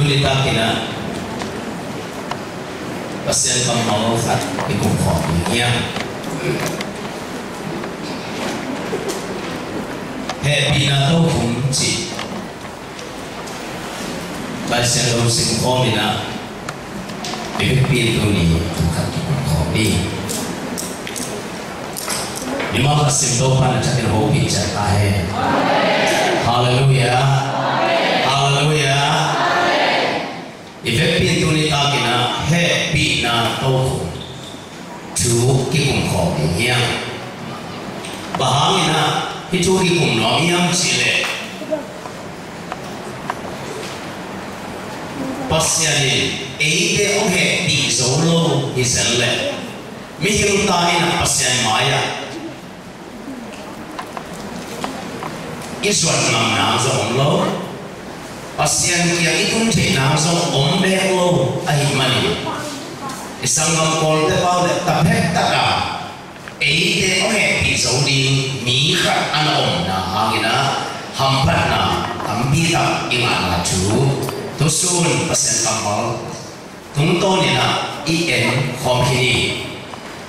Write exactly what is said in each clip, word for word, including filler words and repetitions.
Tuni takin ah Pasian kammal khat i kum khawm ding hi a, hehpihna tokhum cih Lai Siangtho sim khawm in ah, i vekpi in tuni kum khat i kum khawm ding. Mimal khat sim, Topa'n a thakin hopih ciat ta hen. Halleluiah. Halleluiah. I vekpi in tuni takin ah hehpihna tokhum thu kikum khawm ding hi a, bang hangin ah hih thu kikum nuam hiam cih leh, Pasian in eite hong hehpih zo lo hi zen leh, mihing ta in ah Pasian mai-ah i zuan ngam nang zong om lo, Pasian kiang i tun theih nang zong om bek lo ahih manin, i sanggam Kawlte pau leh, taphek tak a eite hong hehpih zo ding mi khat a na omna hangin ah hamphatna tampi tak i ngahna thu, tusun Pasian kammal tungtawn in ah i en khawm khin hi.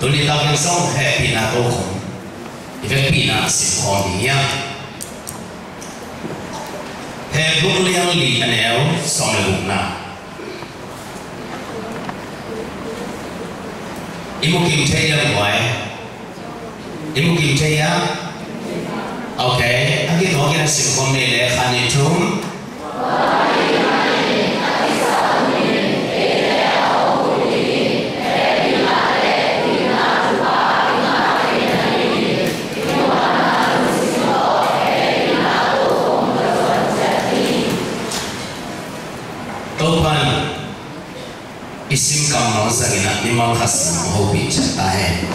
Tuni takin zong hehpihna tokhum i vekpi in ah sim khawm ding hi a, Hebru lian li, a neu sawm le gukna. I mu kim thei hiam, guai? I mu kim thei hiam? Ok. A kituakin a sim khawm ni leh, khat, nih, thum. Topa'n i sim kammal zangin ah mimal khat sim hong hopih ciat ta hen.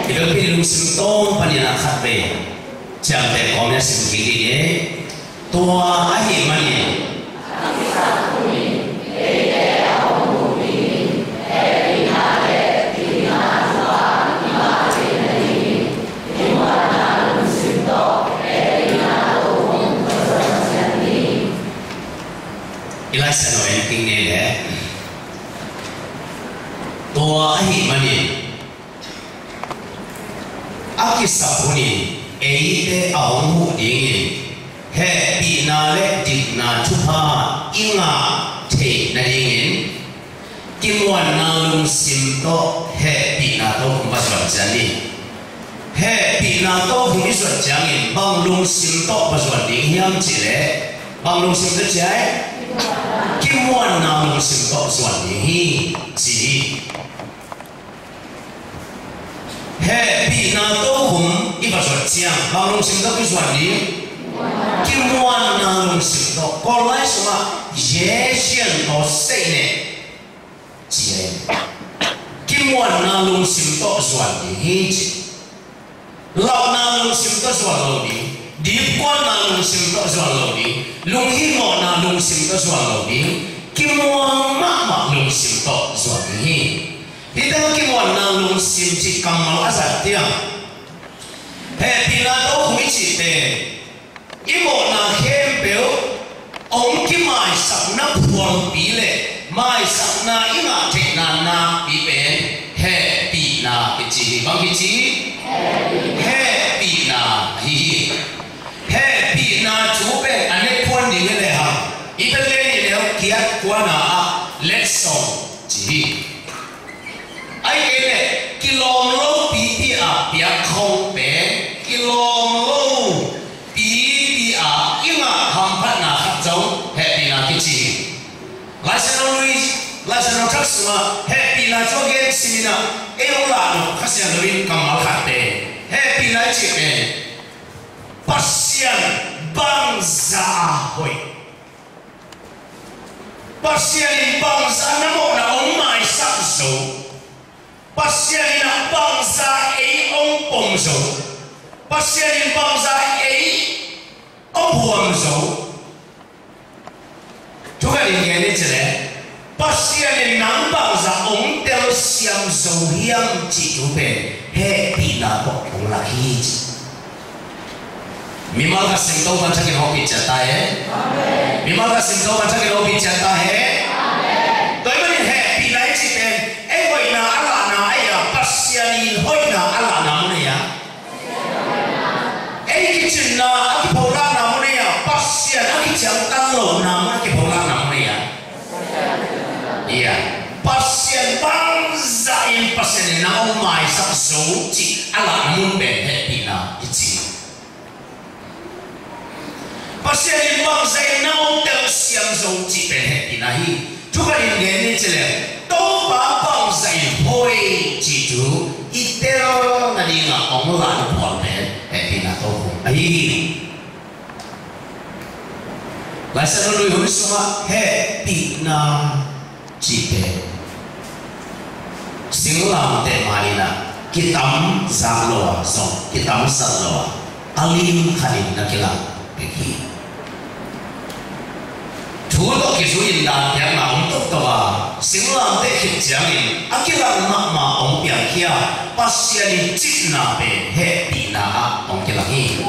I vekpi in lungsim tawng panin ah khat vei ciamteh kawmin ah sim kik dih ni. Tua ahih manin i Lai Siangtho en kik ni leh, tua ahih manin a kisap hunin eite a hong huh dingin hehpihna le dikna thupha i ngah theih nadingin kimuanna lungsim tawh hehpihna tokhum va zuan ciat ni. Hehpihna tokhum i zuan ciangin bang lungsim tawh va zuan ding hiam cih leh, bang lungsim tawh ci ai? Kimuanna lungsim tawh zuan ding hi, ci hi. Hehpihna tokhum i va zuan ciang bang lungsim tawh i zuan ding? Kimuanna lungsim tawh. Kawllai sungah ရေချမ်းသာစိတ်နှင့် ci hi. Kimuanna lungsim tawh zuan ding hi, ci. Lauhna lungsim tawh zuan lo ding, dipkuanna lungsim tawh zuan lo ding, lunghihmawhna lungsim tawh zuan lo ding, kimuang mahmah lungsim tawh zuan ding hi. Hih teng ah kimuanna lungsim cih kammal a zat ciang, hehpihna tokhum i cihte i mawhna khempeuh hong kimaisakna phualpi le maisakna i ngah theihna nakpi pen hehpihna kici hi. Bang kici? Hehpihna ahi hi. Hehpihna thu pen a nek phuan ding hi lehang, i Bethlehem i neu kiat kuana ah letsong ci hi. Ahih kei leh kilawm lo pipi a piak khong pen kilawm lo pipi a i ngah hamphatna khat zong hehpihna kici hi. Lai Siangtho lui, Lai Siangtho thak sungah hehpihna thu a gen simin ah, ei hong lahnop Kha Siangtho in kammal khat pen, hehpihna i cih pen Pasian bangzah a hoih, Pasian in bangzah na mawhna hong maisak zo, Pasian in ah bangzah ei hong pom zo, Pasian in bangzah ei hong huam zo. Thu khat in gen ni ci leh, Pasian in nang bangzah hong telsiam zo hiam cih thu pen hehpihna tawh hong lak hi, ci. Mimal khat sim, Topa'n thakin hong hopih ciat ta hen. Mimal ka sim zo ka thakin hopih ciat ta hen. Tua ahih manin hehpihna i cih pen ei hoihna a lahna ahi a, Pasian in hoihna a lahna mun ahi a. Ei kicinna a kipholakna mun ahi a, Pasian a kiciangtan lohna mun a kipholakna mun ahi a. Ia, Pasian bangzah in Pasian in nang hong maisak zo cih a lah mun pen hehpihna i ci. Pasian in bangzah in nang hong telsiam zo cih pen hehpihna hi. Thu khat in gen ni ci leng, Topa bangzah in hoih cih thu i tel nadingah hong lan phuan pen hehpihna tokhom ahi hi. Lai Siangtho lui hun sungah hehpihna cihte singlamteh mah in ah kitamzak lo a zong, kitamzat lo a, a lim khat in na kilang bek hi. Thu tawh kizui in dan piakna om toktok a, singlamteh khit ciangin a kilang mahmah hong piangkhia Pasian in cihna pen hehpihna ah hong kilang hi.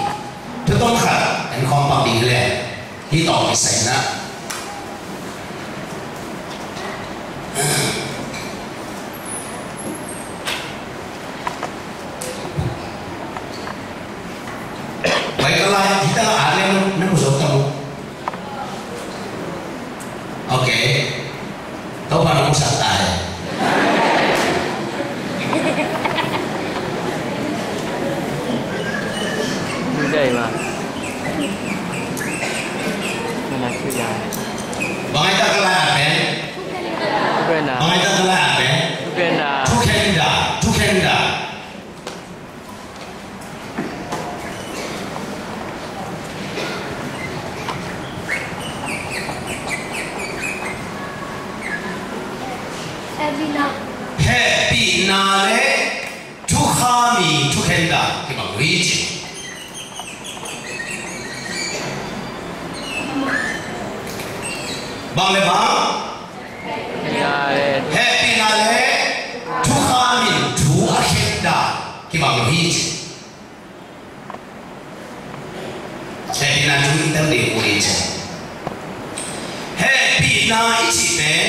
Thu tawm khat en khawm pak ding hi leh, hih tawh kisai in ah, bai ka lai, hih tawh a leh na mu zo ta mu. Ok. Topa nong musak ta hi. Bang ai ta ka lai a pen? Bang ai ta ka lai a pen? Thukhenda, thukhenda. Hehpihna le thukhami, thukhenda kibang uh hi ci. Bang le bang? Hehpihna le thukham in thu a khen dan kibang lo hi ci. Hehpihna thu i tel ding uh hi ci. Hehpihna i cih pen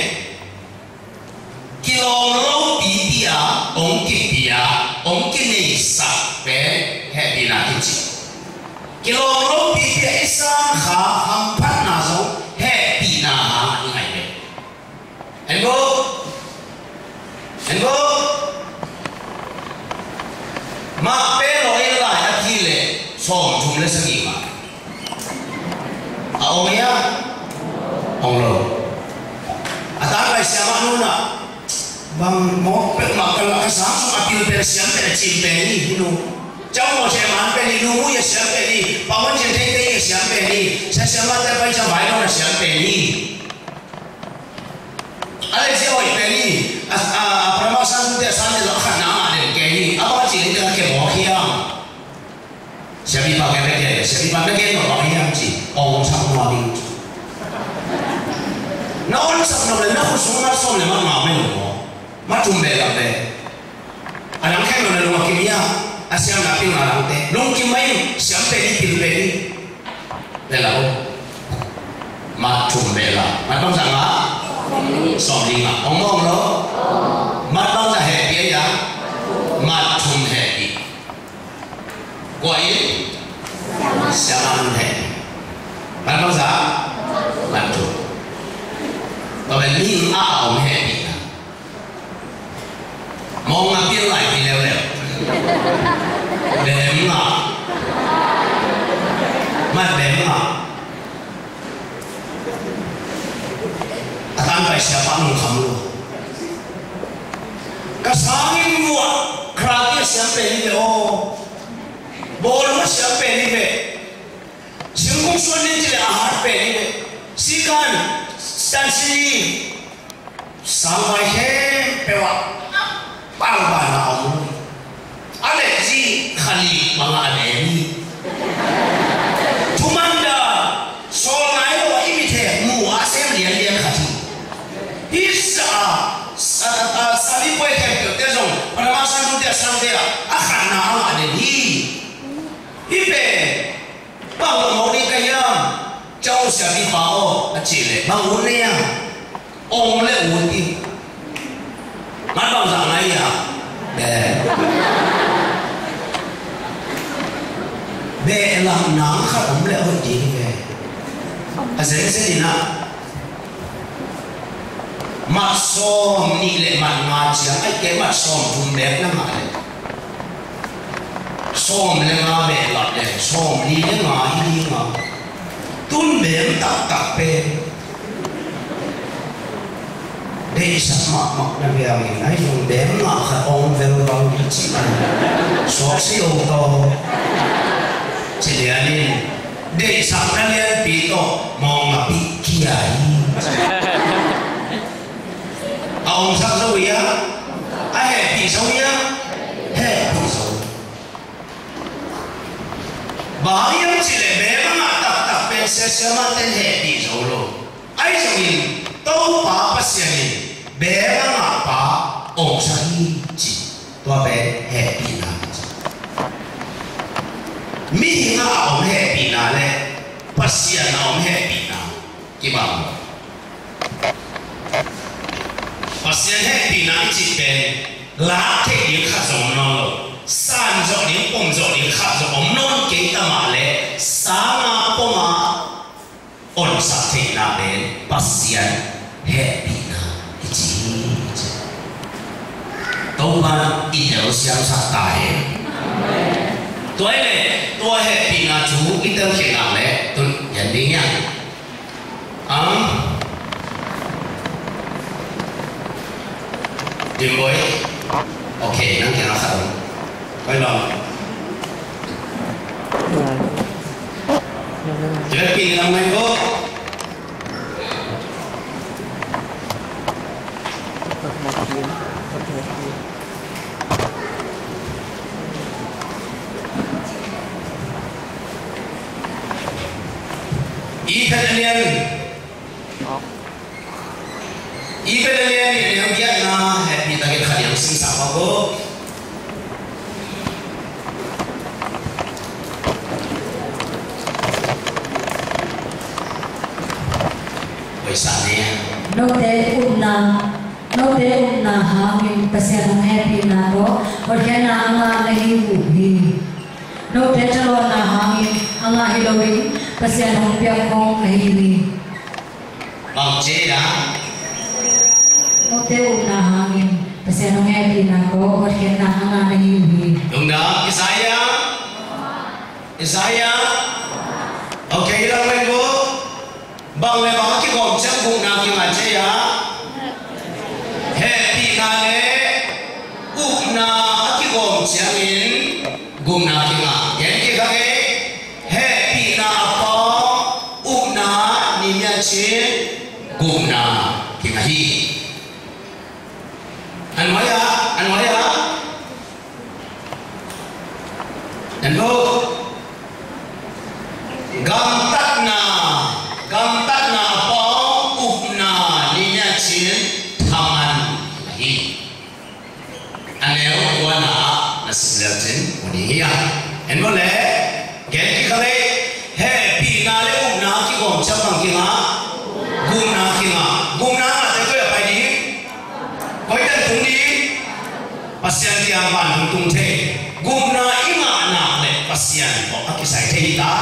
kilawm lo pipi a hong kipia, hong kineisak pen hehpihna kici. Kilawm lo pipi a i san kha hamphatna zong hehpihna hang i ngai ve. En vo, en vo. Mah pen lo in lai a thi le sawmthum le sagih mah. A om hia? Om lo. A tan pai siamah nu in ah, bang mawk peuhmah ka la ka sang sung a pil pen siam pen a cim pen hi, hi nu. Cau maw cem an pen hi, nu mu a siam pen hi, pau an cin thei thei a siam pen hi, sia siamah te pai cam vai lo a siam pen hi. A leh sia hoih pen hi, a, a, a, Paramount sang te a sang te lo khat na ma den ke hi, a bang cin te ka ke mawk hiam. Siapipa ke bek ke, siapipa bek ke no bang hiam ci, ong sak nuam ing. Na ong sak nuam le na khut sung na sawm le ma ngau mei lo. Ma thum bek lam bek. A dang khen lo na lung a kim hiam, a siam na pil na dang te. Lung kim mai, siam pe ni, pil pe ni. Bek la o. Ma thum bek la. Ma thum sang a. Sawm ni ma. Ong mong lo. Ma bang za he pi ya. Ma thum he pi. Kua in? Siaman he. Mat bangzah? Mat thum. Tua pen mihing a om hehpihna. Mawng a pil lai pi leuleu. Bem ngah. Mat bem ngah. A tan pai siapa lungkham lo. Ka sangin muah khrati a siam pen hi ve aw. Bawlung a siam pen hi ve. Singkung suan ning ci le a hat pen hi ve. Sikan, tansi, sangvai khempeuh ah pangvana om lo. A leh zi khali bangah a leh mi. Thumanda, sawl nai lo a i mithek mu a sem lianlian khat hi. Hi sa a, sa, a, sa mi puai khempeuhte zong, Paramount sang tute a sangte a, a khatna a ngah den hi. Hi pen, bang lo mawk ding ka hiam? Cau siapipa aw, a cih leh bang ut na hiam? Ong le ut hi. Ngat bangzah na hiam? Beh. Behlapna khat om le hoih ding ve. A zenzen in ah, mat sawm nih le mat nga ciang, ai ke, mat sawm thum bek na ngah le, sawm le nga behlap le sawm li le nga hi ding a, tun bem taktak pen deihsak mahmah na viau in, ai, nung bem ngah khat ong vel bang hi ci a, suak si o tawh ci lian in, deihsakna lianpi tawh mawng a pih kia hi. A ongsak zo hi a, a hehpih zo hi a, hehpih zo. Bang hang hiam cih leh bem a ngah taktak pen siasia mah ten hehpih zo lo. Ahi zongin Topa Pasian in bem a ngah pa ongsak hi ci. Tua pen hehpihna hi ci. Mihing a om hehpihna le Pasian a om hehpihna kibang lo. Pasian hehpihna i cih pen lak theih ding khat zong om nawn lo. San zawh ding, pom zawh ding khat zong om nawn kei ta mah leh, sang a pom a onsak theihna pen Pasian hehpihna hi ci hi ci. Topa'n i tel siamsak ta hen. Tua hi leh tua hehpihna thu i tel khin nak leh tun gen ding hiam? Ang? Dimboi? Okay, nang kiangah khat om. Koi bang? Tiba pin lang main ko. I phet a lian. I phet a lian i neu giatna hehpih takin khat i hong simsak mah ko. Koisa ne. Note upna, note upna hangin Pasian hong hehpihna tawh hotkhiatna a ngah na hi uh hi. Note ṭhalawhna hangin a ngah hi loin Pasian hong piak khawng ahi hi. Bang ci a? Note upna hangin Pasian hong hehpihna tawh hotkhiatna a ngah na hi uh hi. Lungdam, Isaiah. Isaiah. Okay, lang main ko. Bang le bang a kigawm ciang gupna kingah ci a? Hehpihna le upna a kigawm ciangin gupna kingah. Gen kik kha kei. Hehpihna a pau, upna ni mian cin gupna kingah hi. An wai a, an wai a. An bo. Gamtatna, gamtatna a pau, upna ni mian cin thaman kingah hi. A neu kuana ah na sim leu cin mu ding hi a. En maw le, gen kik kha lei, hehpihna le upna kigawm ciang bang kingah, gupna kingah. Gupna ngahte koi a pai ding? Koi teng tung ding? Pasian kiang vantung tung thei. Gupna i ngah nak leh Pasian tawh a kisai thei hi ta.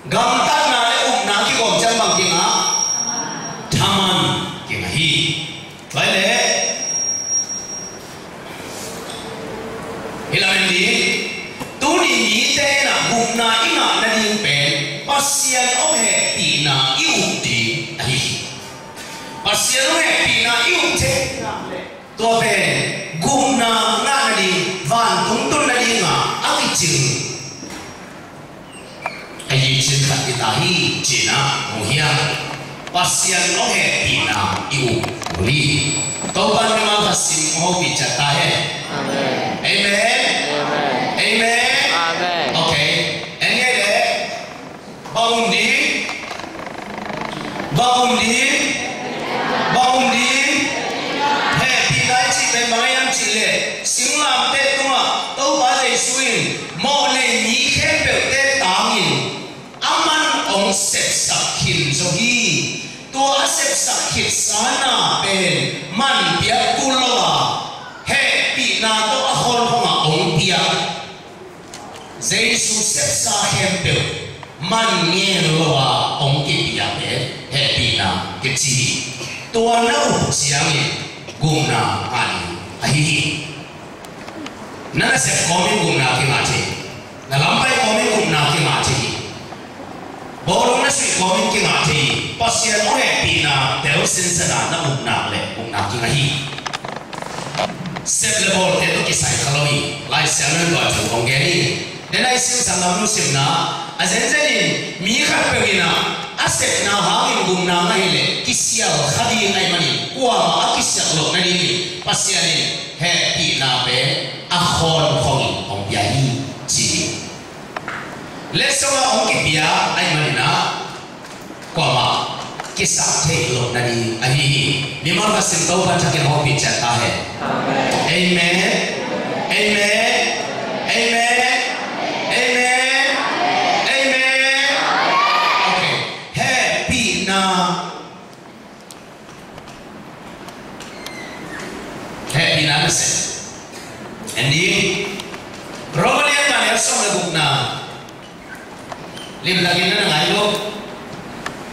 Gamtatna le upna kigawm ciang bang kingah, thaman kingah hi. Tua hi leh, hi lam en ding. Tuni mite in ah gupna i ngah nading pen Pasian hong hehpihna i up ding ahi hi. Pasian hong hehpihna i up thei, tua pen gupna ngah nading, vantung tun nading a a kicing a yicin khat hi ta hi, ci-in ah mu hi a. Pasian hong hehpihna i up hi. Topa'n mimal khat sim hong hopih ciat ta hen. Amen. Amen. Amen. Amen. Amen. Okay. En ngei leh. Bang um ding? Bang um ding? Bang um ding? Hehpihna i cih pen bang hiam cih leh, singlamteh tungah Topa Jesu in mawhnei mi khempeuhte tangin a man hong sepsa Kin zo hi. Tua a sepsak khitsa na pen man piak kul lo a, hehpihna tawh a khawnkhong ah hong piak. Jesu sepsa khempeuh man ngen lo a hong kipia pen hehpihna kici hi. Tua na up ciangin gupna ngah ding ahi hi. Na nasep kawmin gupna kingah thei hi. Na lampai kawmin gupna kingah thei hi. Bawlung na suih kawmin kingah thei hi. Pasian hong hehpihna tel sinsen a na upna le gupna kingah hi. Sep le bawlte tawh kisai kha lo hi. Lai Siangtho in tua thu hong gen hi. Denai simsan lam nu simna a zenzen in mi khatpeuh in a sepna hangin gupna ngah hi leh kisial kha ding ahih manin kuamah a kisial loh nadingin Pasian in hehpihna pen a khawnkhong in hong pia hi ci hi. Letsong ah hong kipia ahih manin a kuamah kisak theih loh nading ahi hi. Mimal va sim, Topa thakin hong pichat ta hen. Amen. Amen. Amen. Amen. Amen. Okay. Hehpihna. Hehpihna nasep. Ending. Roma lian nga le sawm le gukna. Limtakin na ngai lo.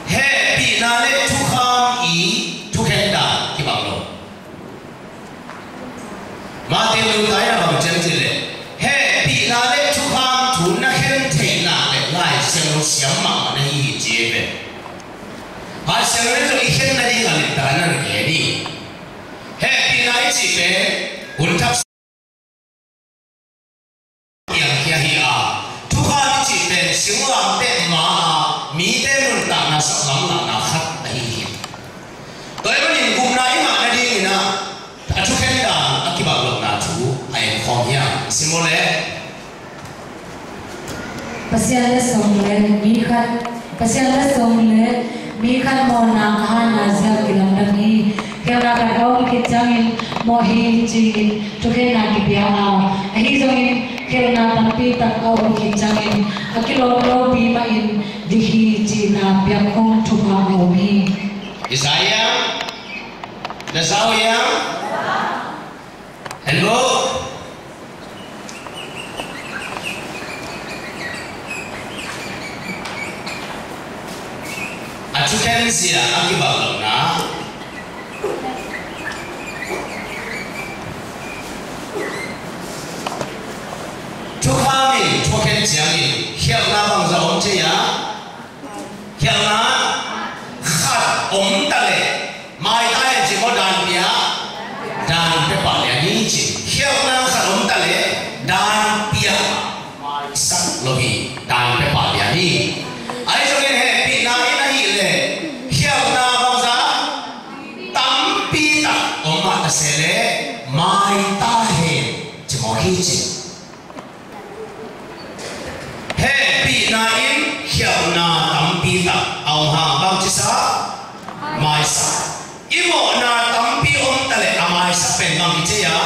Hehpihna le thukham i thukhen dan kibang lo. Martin Luther in a bang ciam cih leh, hehpihna le thukham thu na khen theihna le Lai Siangtho siam mahmah na hi hi ci hi ve. Lai Siangtho in zong i khen nading a limtak na na gen hi. Hehpihna i cih pen hun thak piangkhia hi a, thukham i cih pen singlamteh ma a mite nuntakna sak lamlahna khat ahi hi. Tua ahih manin gupna i ngah nadingin a, a thukhen dan a kibang lohna thu a en khawm hiam? Sim aw le. Pasian letsong le mi khat, Pasian letsong le mi khat mawhna a hatna zia kilamdang hi. Khialhna khat a om khit ciangin mawh hi ci-in thukhenna kipia a, ahi zongin khialhna tampi tak a om khit ciangin a kilawm lopi mahin dik hi cihna piak khawm thupha a om hi. Isaiah, na zau hiam? Hello. A thukhen zia a kibang lohna. Thukham in thukhen ciangin khialhna bangzah om thei a? Khialhna khat om ta leh, mai ta hen ci maw, dan pia, dan pia pah lian hi ci. Khialhna khat om ta leh dan pia maisak lo hi, dan pia pah lian hi. Ahi zongin hehpihna in ahih leh khialhna bangzah tampi tak om mah ta se leh mai ta hen ci maw hi ci. Hehpihna in khialhna tampi tak a om hang bang ci sa? Maisak. I mawhna tampi om ta leh a maisak pen bang hi ci a?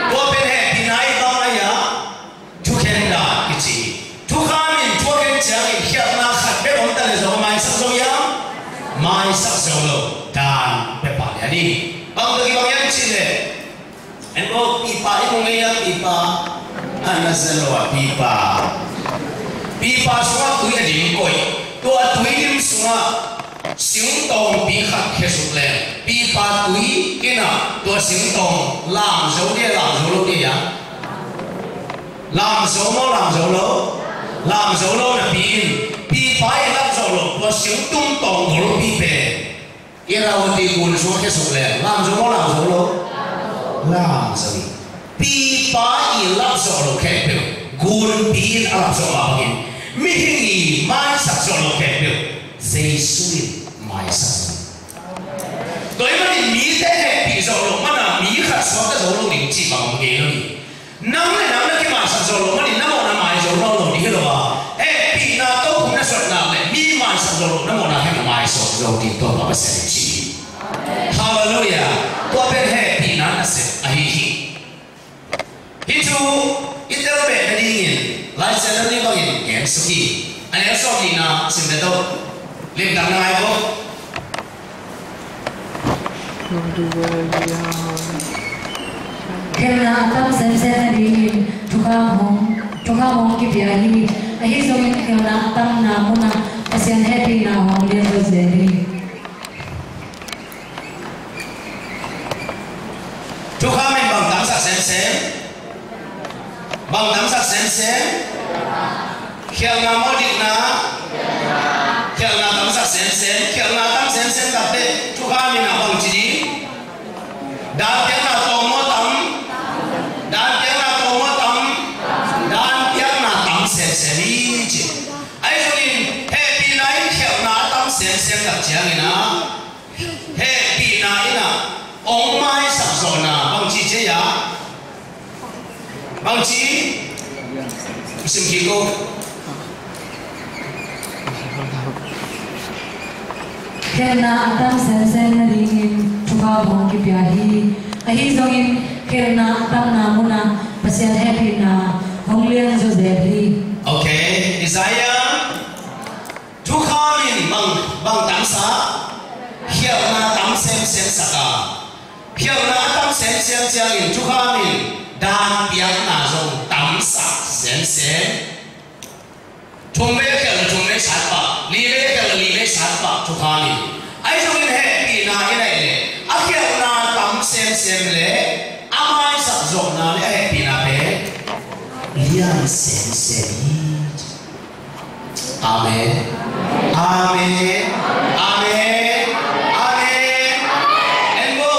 Tua pen hehpihna i bang a hi a? Thukhen dan kici hi. Thukham in thukhen ciangin khialhna khat bek om ta leh zong a maisak zo hiam? Maisak zo lo. Dan pia pah lian hi. Bang tua kibang hiam cih leh, en bawk, pipa i mu ngei a, pipa. A na za lo a, pipa. Pipa sungah tui a dim koih. Tua tui dim sungah singtawngpi khat khesuk leng pipa tui in a, tua singtawng lam zo dia, lam zo lo dia? Lam zo maw, lam zo lo? Lam zo lo napi in pipa i lap zawh loh tua singtum tawng golpi pen Irrawaddy gun sungah khesuk leng lam zo maw, lam zo lo? Lam zo hi. Pipa i lap zawh loh khempeuh gunpi in a lap zawh mah bangin mihing i maisak zawh loh khempeuh Jesu in maisak zo hi. Tua ahih manin mite hehpih zawh loh manin mi khat suakta zo lo ding cih bang om ngei lo hi. Nang le nang na kimaisak zawh loh manin na mawhna mai zo nawn lo ding hi lo a, hehpihna tokhom na suah nak leh mi maisak zawh loh na mawhna khempeuh mai suak zo ding Topa Pasian in ci hi. Halleluiah. Tua pen hehpihna nasep ahi hi. Hih thu i tel beh nadingin Lai Siangtho nih bangin gen suk hi. A neu sawm nihna sim le tawh. Limtak na ngai ko. Khelhna a tam semsem nadingin thukham hong, thukham hong kipia hi. Ahi zongin khelhna a tamna munah Pasian hehpihna hong lian zo zel hi. Thukham in bang tamsak semsem? Bang tamsak semsem? Khialhna maw, dikna? Khialhna tamsak semsem. Khialhna tam semsem takteh thukham in a bang ci ding? Danpiakna tawm maw tam? Danpiakna tawm maw tam? Danpiakna tam semsem hi ci. Ahi zongin hehpihna in khialhna a tam semsem tak ciangin a, hehpihna in a hong maisak zawhna bangci ci a? Bangci? Sim kik ko. Khelhna a tam semsem nadingin thukham hong kipia hi. Ahi zongin khelhna a tamna munah Pasian hehpihna hong lian zo zel hi. Okay, Isaiah. Thukham in bang, bang tamsak? Khialhna tam semsem sak a. Khialhna a tam semsem ciangin thukham in danpiakna zong tamsak semsem. Thumvei khialh le thumvei sat pah, livei khialh le livei sat pah thukham in. Ahi zongin hehpihna i neih leh a khialhna tam semsem le a maisak zawhna le a hehpihna pen lian semsem hi. Amen. Amen. Amen. Amen. En bo,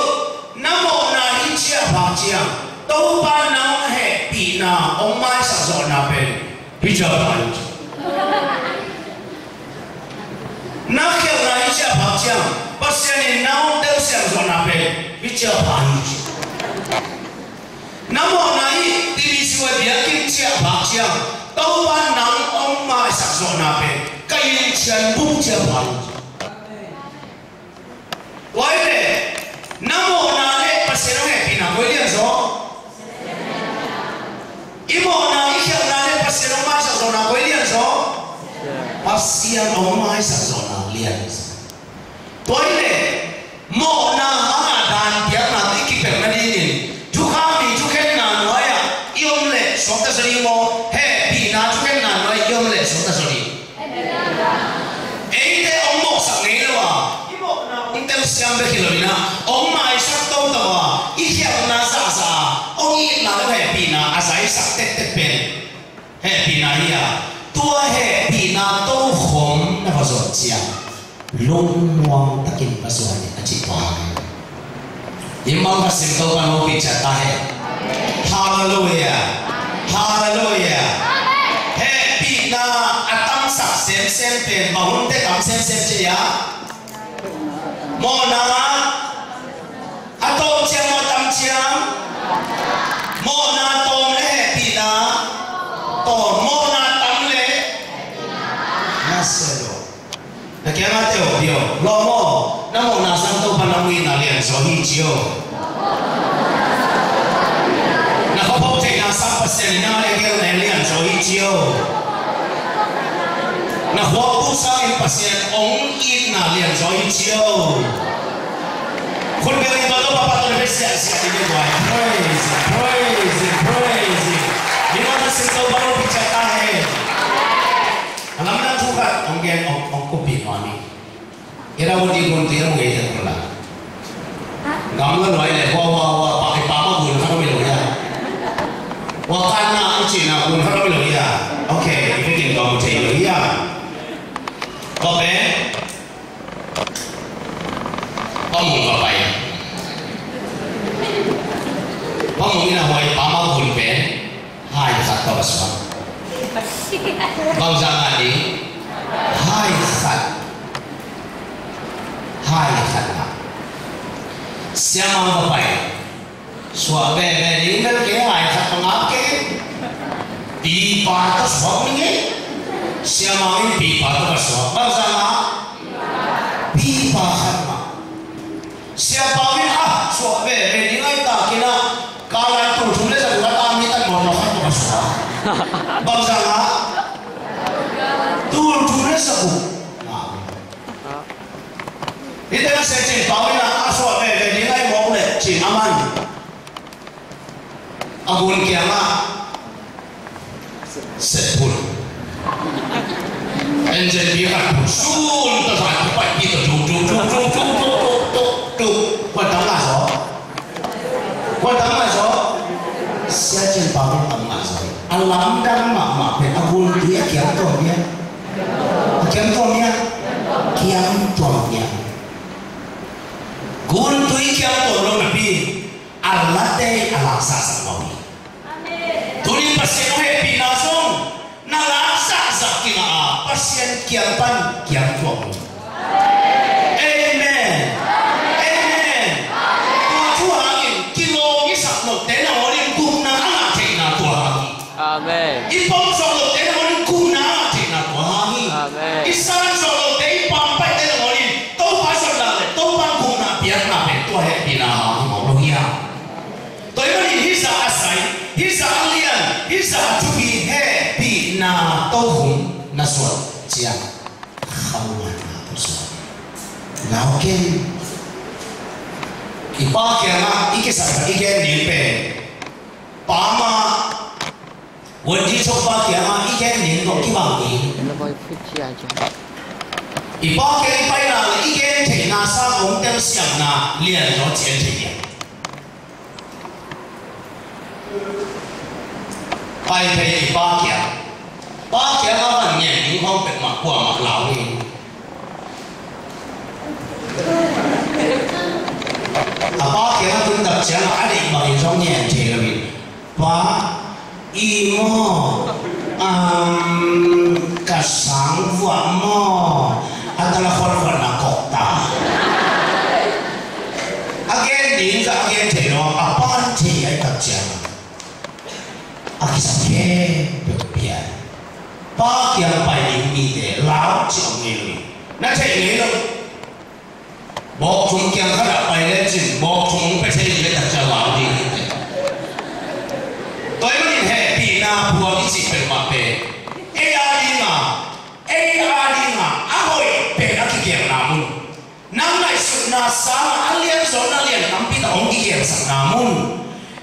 na mawhna hi ciah phak ciang, Topa nang hehpihna hong maisak zawhna pen hi ciah phak hi. Na khialhna hi ciah phak ciang, Pasian in nang hong telsiam zawhna pen hi ciah phak hi. Na mawhna hi T B C Y biakinn ciah phak ciang, Topa nang hong maisak zawhna pen ka inn cian buk ciah phak hi. Tua hi leh na mawhna le Pasian hong hehpihna koi lian zaw? I mawhna i khialhna le Pasian hong maisak zawhna koi lian zaw? Pasian hong maisak zawhna lian zaw. Tua hi leh mawhna hanga danpiakna i kipelh nadingin thukham in thukhenna nuai-ah i om leh suakta zaw ding maw? Hehpihna thukhenna nuai-ah i om leh suakta zaw ding? Eite hong mawhsak ngei lo a, i mawhna hong telsiam bek hi lo in a, hong maisak toto a, i khialhna zahzah a, hong itna le hehpihna a zaisak tektek pen hehpihna hi a, tua hehpihna tokhom na va zawh ciang lungmuang takin va zuan in a ci pah hi. Hih mah ka sim Topa hopih ciat ta hen. Halleluiah. Halleluiah. Hehpihna a tamsak semsem pen bang hun teh tam semsem ci hiam? Mawhna a tawm ciang maw, a tam ciang? Mawhna tawm le hehpihna tawm, mawhna tam le na se lo. Na kiangah teh aw, pi aw, lawm aw, na mawhna sang Topa na muhna lianzaw hi ci aw. Na khuaphawk theihna sang Pasian in nang a le kei na lianzaw hi ci aw. Na khuaphawk sangin Pasian hong itna lianzaw hi ci aw. Khut beng in tua Topa tawh na bek siahsiah ding hi. Praise Him, praise Him, praise Him. Mi mawhna sim Topa hopih ciat ta hen. A lamdang thu khat hong gen, hong, hong kuppih nuam ing. Irrawaddy gun tui a mu ngei den kula. Gamla nuai le hua, hua, hua, pa, pa ma gun khat om hi lo hia. Hua kanna ang cihna gun khat om hi lo hia. Okay, i vekin tua mu thei lo hia. Tua pen Pa Mung va pai. Pa Mung in a huai pa ma gun pen hai khat tawh va suak. Bangzah ngah ding? Hai khat. Hai khat ngah. Siamang va pai. Suah veve ding bel kei, hai khat tawh ngah kei. Pipa tawh suak ding hi. Siamang in pipa tawh va suak. Bangzah ngah? Pipa khat ngah. Siapa in a suah veve ding ahih takin a, kalan tul thum le za guk a ta mi tan mawh mawh khat tawh a suah. Bangzah ngah? Tul thum le za guk. Sia Cin Pau in a, a suah veve ding ahi mawk leh cin a man. A gun kiangah set phun. Engine bi khat phun sun ta sa, tu pai pi ta tuk tuk tuk tuk tuk tuk tuk tuk tuk. Kuan tam ngah zaw. Kuan tam ngah zaw. Sia Cin Pau in tam ngah zaw. A lamdang mahmah pen a gun tui a kiam tuam hiam? A kiam tuam hiam? Kiam tuam hiam? Gun tui kiam tuam lo napi a late a laksaksak lo hi. Tuni Pasian hong hehpihna zong na laksaksak kingah a, Pasian kiang pan kiam tuam lo. Amen. Amen. Tua thu hangin kilawm i sak lote nangawn in gupna a ngah theihna tua hang hi. Amen. I pom zawh lote nangawn in gupna a ngah theihna tua hang hi. Amen. I san zawh lote, i pampai te nangawn in Topa zon lak le Topa gupna piakna pen tua hehpihna hang hi mawk lo hiam? Tua ahih manin hih zah a sai, hih zah a lian, hih zah a thupi hehpihna tokhom na suan ciang khamuanna tawh suan. Lau ken. I pa kiangah i kisap i gen ding pen, pa mah Wendy Chokpa kiangah i gen ding tawh kibang ding. I pa kiang i paina le i gen theihna sang hong telsiamna lian zaw cian thei ding. Pai thei i pa kiang. Pa kiangah van ngen ding khawng peuhmah kuamah lau hi. A pa kiangah tun tak ciangah a deih bangin zong ngen thei lo in. Pa, i maw, um, ka sang vuah maw, a tala khuankhuan na kok ta. A gen ding ka a gen thei lo, a pan thei ai tak ciang. A kisam khempeuh pian. Pa kiang pai ding mite lau ci om ngei lo. Na theih ngei lo. Bawkthum kiang khat ah pai lecin, bawkthum hong pia thei ding le takcia lau ding hi te. Tua ahih manin hehpihna phuang i cih peuhmah pen ei a dinga, ei a dinga a hoih pen a kigelhna mun. Nang ngaihsutna sangah a lianzaw na lian tampi tak hong kigeelsakna mun.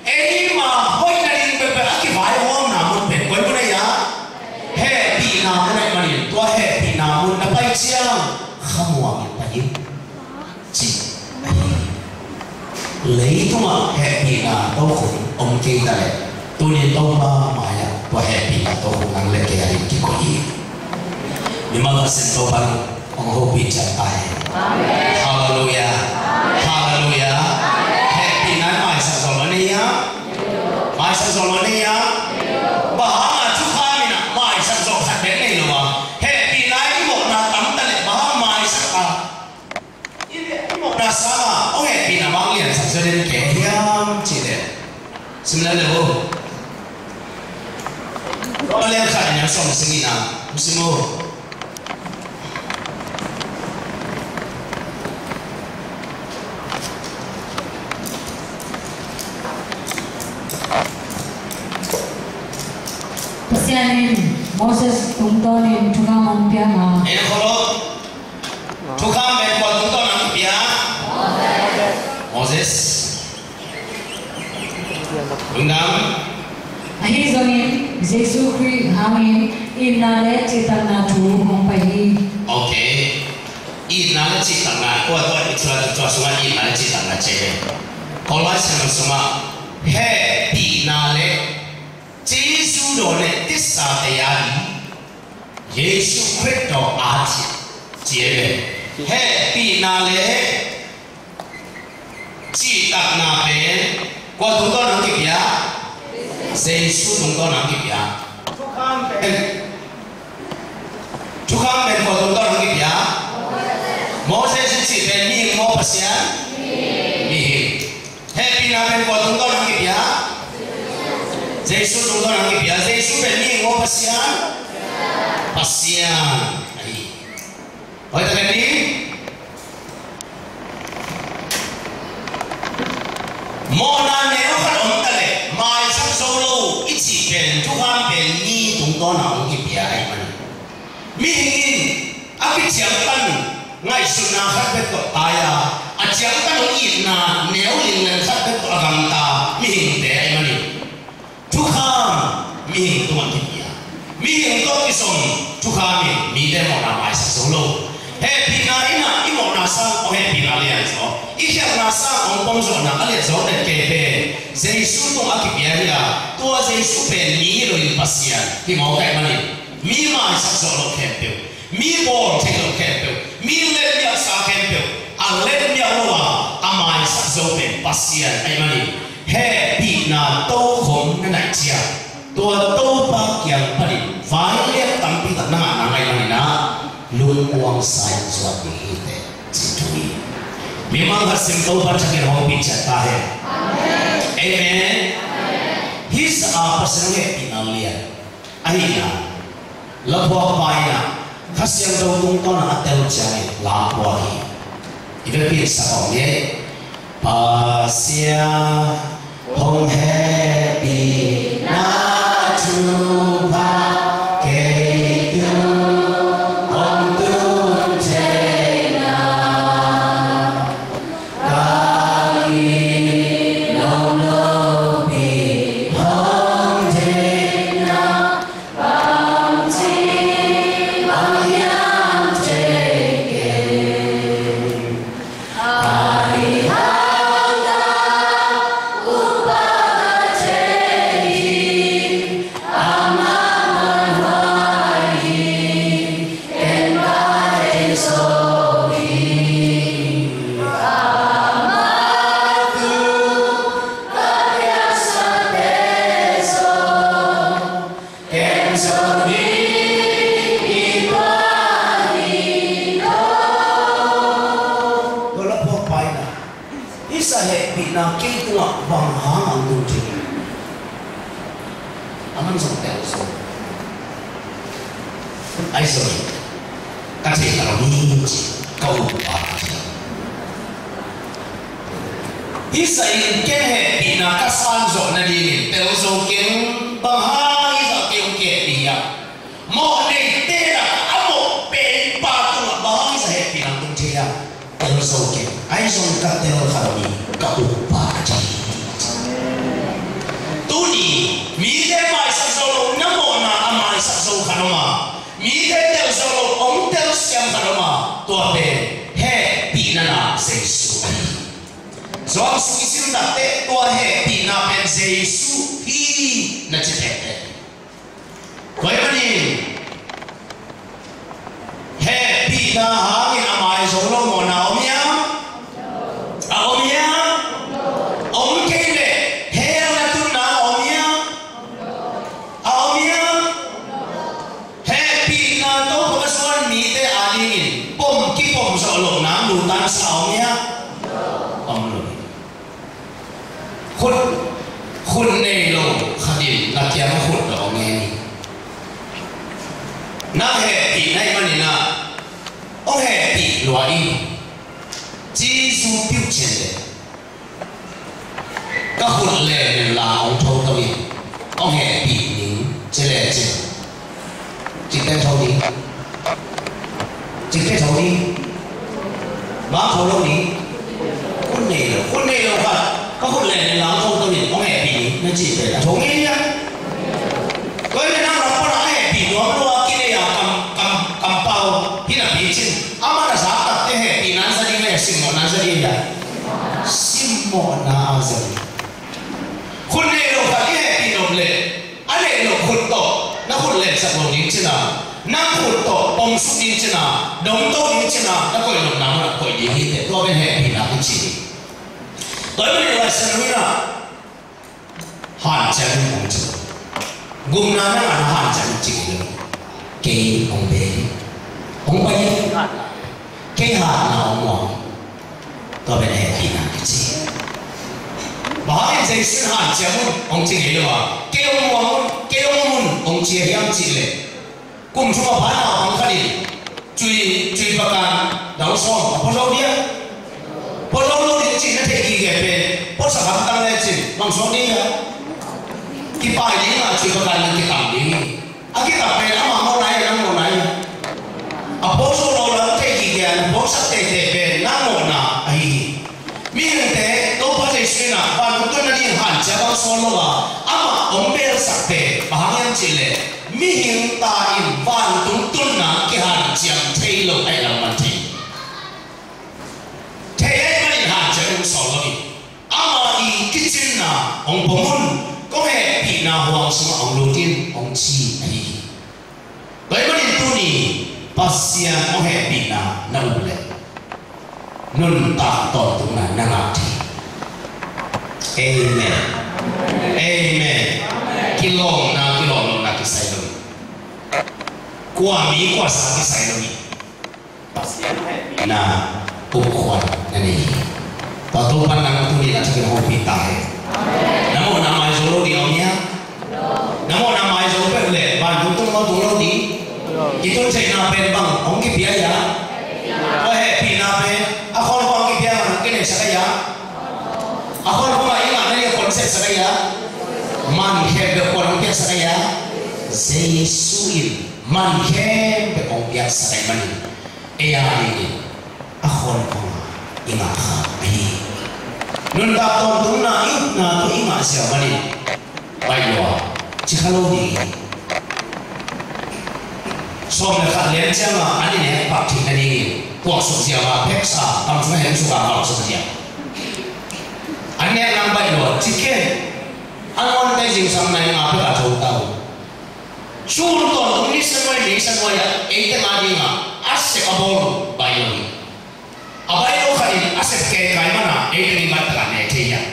Ei ma hoih nading peuhpeuh a kivaihawmna mun pen koi mun ahi a? Hehpihna mun ahih manin tua hehpihna mun na pai ciang khamuang in pai in, ci ahi. Leitungah hehpihna tokhom om kei ta leh, tuni Topa mai-ah tua hehpihna tokhom nang le kei a ding kikoih hi. Mimal Pasian Topa in hong hopih ciat ta hen. Amen. Halleluiah. Halleluiah. Hehpihna in maisak zawh lo na hi a? Maisak zawh lo na hi a? Bang hang a thukham in ah maisak zawh khat bek nei lo a, hehpihna in i mawhna tam ta leh bang hang maisak a, i mawhna sangah hong hehpihna bang liansak zaw den kei hiam cih leh, sim leh le uh. Roma lian khat, a neu sawm le sagihna hong sim uh. Pasian in Moses tungtawnin thukham hong piak a. En kholo. Thukham pen kua tungtawn hong kipia? Moses. Lungdam. Ahi zongin Jesu Khrih hangin itna le cihtakna thu hong pai hi. Ok. Itna le cihtakna, kua tua i tua, tua sungah itna le cihtakna ci hi. Colossians sungah hehpihna le Jesu dawn le tisa tei a ding Jesu Khrih tawh a ci, ci e le. Hehpihna le cihtakna pen kua tungtawn hong kipia? Jesu tungtawn hong kipia. Thukham pen, thukham pen kua tungtawn hong kipia? Moses i cih pen mihing maw Pasian? Mihing. Hehpihna pen kua tungtawn hong kipia? Jesu tungtawn hong kipia. Jesu pen mihing maw Pasian? Pasian. Ahi. Hoih tak en ding. Mawhna neu khat om ta leh maisak zo lo i cih pen thukham pen mi tungtawn hong kipia ahih manin. Mihing in a kiciam pan ngaihsutna khat bek tawh tai a, A ciangtan hong itna neu linglen khat bek tawh a gamta mihingte ahih manin, thukham mihing tungah kipia, mihing tawh kizom thukham in mite mawhna maisak zo lo. Hehpihna in ah i mawhna sang hong hehpihna lian zaw, i khialhna sang hong pom zawhna a lian zaw den kei pen Jesu tungah a kipia hi a, tua Jesu pen mi hi loin Pasian hi mawk ahih manin, mi maisak zawh loh khempeuh, mi bawl thei loh khempeuh, mi letmiaksa khempeuh a letmiak lo a, a maisak zo pen Pasian ahih manin, hehpihna tokhom na naih ciang, tua Topa kiang panin vai lian tampi tak na ngahna ngaih manin ah, lungmuang sa in zuan ding hi teh, ci thu hi. Mimal khat sim Topa thakin hong pichat ta hen. Amen. Hih zah a Pasian hong hehpihna lian ahihna laphuakpa in ah Kha Siangtho tungtawn a tel ciangin la pua hi. I vekpi in sak om ni. Pasian hong hehpihna thupha kei tung hong tun theihna, ka gilo lopi hong theihna, bangci bang hiam thei kei. Ahi hangin upa ka thei hi, amah manhuai hi, ken ka thei zo hi. Amah thu ka piaksate zong ken zo ding i tuan hi lo. Tua laphuakpa in ah, hih zah hehpihna kei tungah bang hang hong tung thei? Aman zong tel zo. Ahi zongin ka thei kha lo hi ci, ka up a ci. Hih zah in ken hehpihna ka san zawh nadingin tel zo keng. Bang hang hih zah kei hong kehpih hiam? Mawh neite lakah a mawh pen pa tungah bang hang hih zah hehpihna hong tung thei hiam? Tel zo keng. Ahi zong ka tel kha lo hi, ka up a ci. Tuni mite maisak zo lo na mawhna a maisak zo khat om a, mite tel zo lo hong telsiam khat om a, tua pen hehpihna na Jesu ahi. Johan sung i sim takteh tua hehpihna pen Jesu hi na ci tehteh. Tua ahih manin hehpihna hangin a mai zo lo mawhna om hiam? A om hiam? Om kei leh hell na tunna a om hiam? A om hiam? Hehpihna tawh a suan mite adingin pom kipom zawh loh nang nutansa a om hiam? Om lo. Khut, khut nei lo khat in na kiangah khut dawh ngen in, nang hehpih na hih manin ah hong hehpih lua in, ci zu piuh ciang leh ka khut len in la hong tho to in, hong hehpih ning ci lecin. Cik pen tho ding. Cik pen tho ding. Bang tho lo ding. Khut nei lo, khut nei lo khat ka khut len in la hong tho to in, hong hehpih ning na cih pen a tho ngei nia. Tua hi leh nang lam pan a hehpih nuam lo a kinei a kam, kam, kampau hi napi cin, amah na zak takteh hehpihna na za ding le simmawhna na za ding hia? Simmawhna a za ding. Khut nei lo khat i hehpih nop leh a neih loh khut tawh na khut lensak lo ding cin a, nang khut tawh pomsuk ding cin a, domto ding cin a, na koih nopna munah koih ding hi teh. Tua pen hehpihna kici hi. Tua hi manin Lai Siangtho in ah hanciam in hong ci lo. Gupna na ngahna hanciam in ci kei lo. Kei hong bei, hong pai in. Kei hatna hong muang. Tua pen hehpihna kici. Bang hangin Jesu in hanciam un hong ci ngei lo a, kei hong muang un, kei hong um un hong ci a hiam cih leh, kum thum a pha naupang khat in cui, cui pakan dau sawm a pua zo dia? Pua zo lo ding cih na theih gige pen puasa hamtang lecin bang suak ding hia? Kipai ding a, cui pakan na kitam ding hi. A kitam pen amah mawhna hia, nang mawhna hia? A pua zo lo la na theih gige a na puaksak teitei pen nang mawhna ahi hi. Sawl lo a, amah hong belsak pen bang hang hiam cih leh, mihing ta in vantung tunna kihanciam thei lo ahih lam man thei. Thei ahih manin hanciam hong sawl lo hi. Amah i kicinna hong pom un, kong hehpihna huang sungah hong lut in, hong ci ahi hi. Tua ahih manin tuni Pasian hong hehpihna na up leh nuntak tawntungna na ngah thei. Amen. Amen. Kilawmna, kilawm lohna kisai lo hi. Kua mi kua sa kisai lo hi. Pasian hehpihna upkhuan na nei hi. Tua Topa nang tuni na thu kihopih ta hen. Na mawhna mai zo lo ding om hia? Na mawhna mai zo peuh leh vantung tung lo, tung lo ding. I tun theihna pen bang hong kipia hia? Tua hehpihna pen a khawnkhong hong kipia, man hong kinensak a hia? A khawnkhong ah i ngah nading a konsepsak a hia? Man khempeuh kua'n hong piaksak a hia? Jesu in man khempeuh hong piaksak ahih manin, ei a dingin a khawnkhong ah i ngah kha ahi hi. Nuntak tawntungna i upna tawh i ngah ziau manin baih lua, ci kha lo ding hi. Sawm le khat lian ciangin an i nek pak theih nadingin puaksuk ziau a, pheksa tam sung a, hensuk a, puaksuk ziau. An nek nang baih lua, ci kei. An on te zingsang nai nga pek a tho ta uh. Sun tawntung ni sa nuai, ni sa nuai ah eite nga dingin a sep a bawl uh baih lua hi. A baih lo khat in a sep keikai manin ei teng i mat takah ne thei hiam?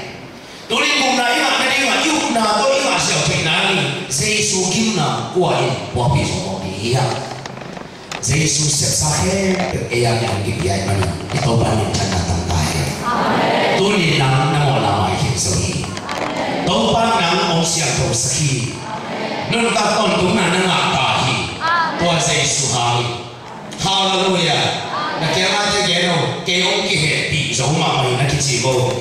Tuni in gupna i ngah nadingin i upna tawh i ngah siau theihna ding Jesu gimna kua in puakpih zo mawk ding hiam? Jesu sepsa khempeuh ei a dingin kipia ahih manin i Topa minthanna tang ta hen. Tuni in nang na mawhna mai khin zo hi. Topa nang hong siangthosak hi. Nuntak tawntungna na ngah ta hi. Tua Jesu hangin. Halleluiah. Na kiangah te gen o, kei hong kihehpih zo mahmah hi na kici bo.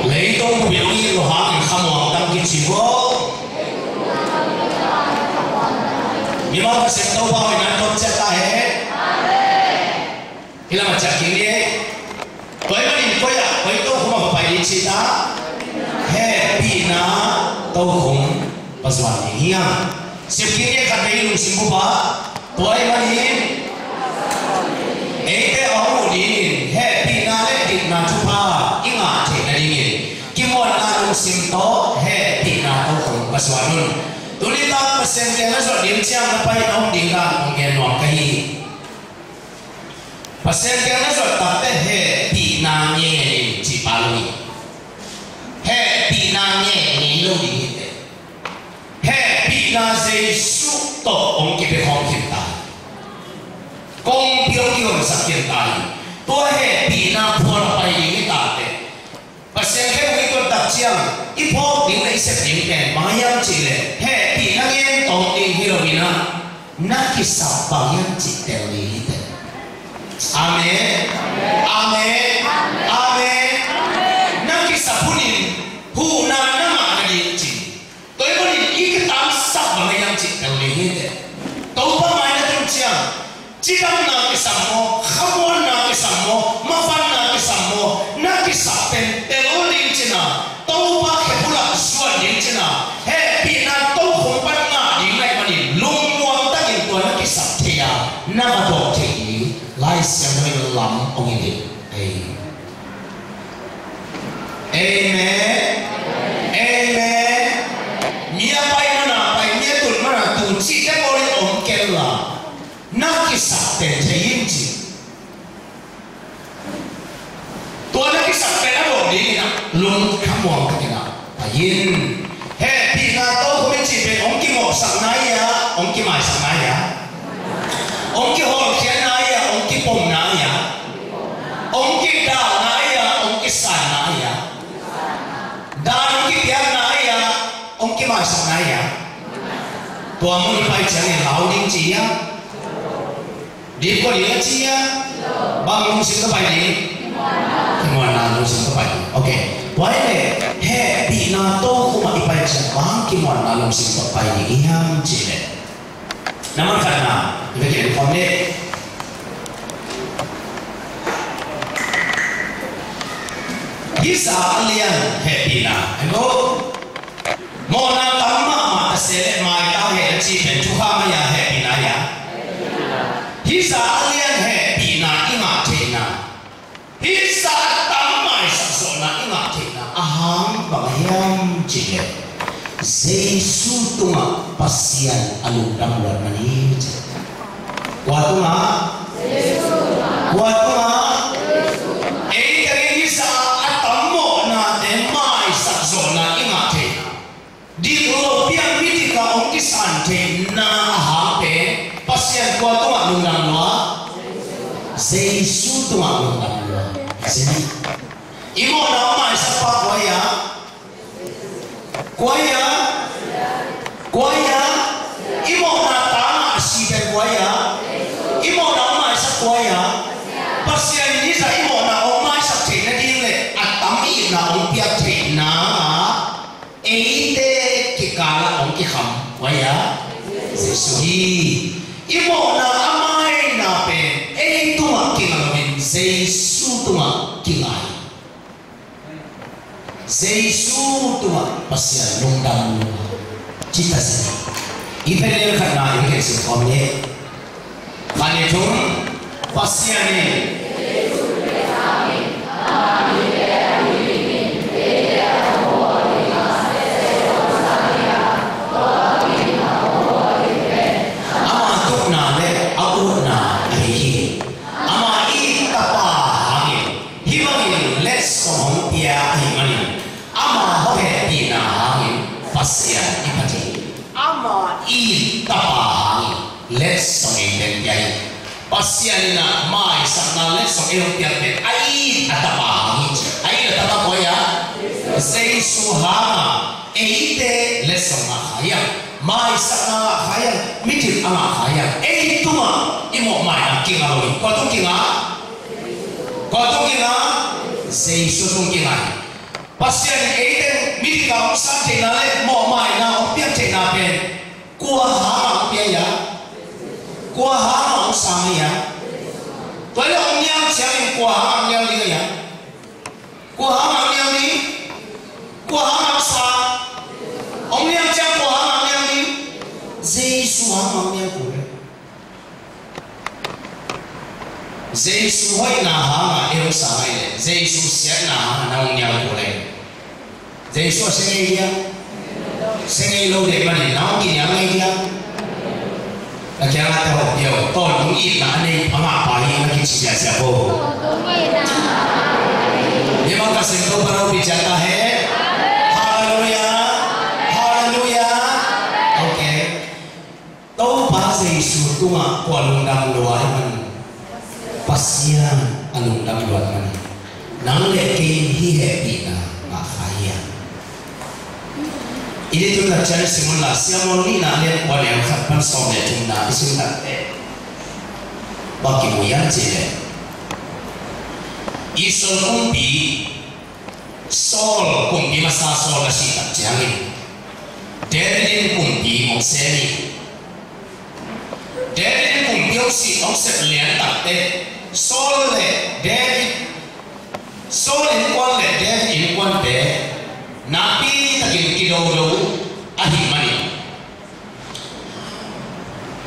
Leitung bup in hong it lo hangin khamuang tang kici bo. Mimal Pasian Topa hoihna tawh ciat ta hen. Hih lamah ciah kik ni. Tua ahih manin koi ah, koi tokhom ah va pai ding ci ta? Hehpihna tokhom va zuan ding hiam? Sep kik ni, khatvei lungsim bup ah. Tua ahih manin eite a hong uh dingin hehpihna le dikna thupha i ngah theih nadingin kimuanna lungsim tawh hehpihna tokhom va zuan un. Tuni tak Pasian kiang na zuat ding ciang na pai na om ding dan hong gen nuam ka hi. Pasian kiang na zuat takteh hehpihna ngen in cih pa lo hi. Hehpihna ngen ngei lo ding hi teh. Hehpihna Jesu tawh hong kipia khawm khin ta hi. Kongpi hong kihonsak khin ta hi. Tua hehpihna phual a pai ding hi ta teh. Pasian khempeuh i tuat tak ciang i phawk ding le i sep ding pen bang hiam cih leh, hehpihna ngen tawm ding hi lo in ah, na kisap bang hiam cih tel ding hi teh. Amen. Amen. Amen. Na kisap hun in huhna na ngah nading ci. Tua ahih manin i kitamsak bang hiam cih tel ding hi teh. Topa mai na tun ciang cidamna kisam maw, khamuanna kisam maw, mavanna kisam maw, na kisap pen tel ding ci-in ah, Topa khe pulak suan ding ci-in ah, hehpihna tokhom pan ngah ding na hih manin lungmuang takin tua na kisap thei a, na va dawh theih ding Lai Siangtho in lam hong hilh hi. Ei. Amen. Amen. Mi a pai man a pai, mi a tun man a tun cihte pawl in om kei la, na kisap pen thei in ci. Tua na kisap pen a dawh dingin ah lungkhamuang takin ah pai in. Hehpihna tokhom i cih pen hong kimawhsakna hi a, hong kimaisakna hi a, hong kihawlkhiatna hi a, hong kipomna hi a, hong kidalna hi a, hong kisanna hi a, dan hong kipiakna hi a, hong kimaisakna hi a. Tua mun i pai ciangin lau ding ci hi a. Dip kua ding a ci a? Bang lungsim ka pai ding? Kimuanna lungsim ka pai ding. Ok. Tua hi leh hehpihna tokhom ah i pai ciang bang kimuanna lungsim tawh pai ding i hiam cih leh, na man khatna i va gen khawm leh, Hih zah a lian hehpihna, en ko. Mawhna tam mahmah ta se leh mai ta hen a cih pen thukham a hia, hehpihna hia? Hih zah a lian hehpihna i ngah theihna, hih zah a tam maisak zawhna i ngah theihna a hang bang hiam cih leh, Jesu tungah Pasian a lungdam luat man hi ci. Kua tungah? Kua tungah? Ei tengin hih zah a tam mawhnate maisak zawhna i ngah theihna, dik lo piang midik a hong kisan theihna a hang pen Pasian kua tungah lungdam luat? Jesu tungah lungdam luat. I mawhna hong maisak pa kua hia? Kua hia? Kua hia? I mawhna tangah a si pen kua hia? I mawhna hong maisak kua hia? Pasian in hih zah i mawhna hong maisak theih nading le a tam itna hong piak theihna ah eite kikalah hong kikham kua hia? Jesu hi. I mawhna a maina pen ei tungah kingah loin Jesu tungah kingah hi. Jesu tungah Pasian lungdam lo ci ta zen. I phen lian khatna i gen sin khawm ni. Khat ni thum. Pasian in ama tukna le a utna ahi hi. Ama it tapa hangin hih bangin letsong hong pia ahih manin ama hong hehpihna hangin Pasian i phat hi. Ama it tapa hangin letsong ei hong pia hi. Pasian in a maisakna letsong ei hong piak pen a it a tapa hangin ci. A it a tapa kua hia? Jesu hanga eite letsong ngah kha hiam? Maisakna ngah kha hiam? Midik a ngah kha hiam? Ei tungah i mawhmaina kingah lo hi. Kua tung kingah? Kua tung kingah? Jesu tung kingah hi. Pasian in eite midik a hong san theihna le mawhmaina hong piak theihna pen kua hanga hong pia hia? Kua hanga hong sang hia? Tua le hong nial ciangin kua hanga hong nial ding hia? Kua hanga hong nial ding? Kua hanga hong sang? Hong nial ciang kua hanga hong nial ding? Jesu hanga hong nial kul e. Jesu hoihna hanga ei hong sang ahih leh Jesu siatna hanga na hong nial kul e. Jesu a se ngei dia? Se ngei lo dek manin na hong kinial ngei dia? Na kiangah te hawh pia uh. Tawntung itna a nei a ngah pa hi na kici ziahziah bo. Hih bang ka sim Topa hopih ciat ta hen. Halleluiah. Halleluiah. Ok. Topa Jesu tungah kua lungdam lua ahih manin Pasian a lungdam luat manin nang le kei in hih hehpihna ngah kha hiam? I dihtun tak ciang i sim unla, Samuel nihna lian kua, neu khat pan sawm le thumna i sim tak teh bang kimu hiam cih leh, Israel kumpi Saul, kumpi masa Saul a sih tak ciangin David in kumpi hong sem hi. David in kumpi hong sih, hong sep lian tak teh Saul le David, Saul innkuan le David innkuante nakpi takin kidodo ahih manin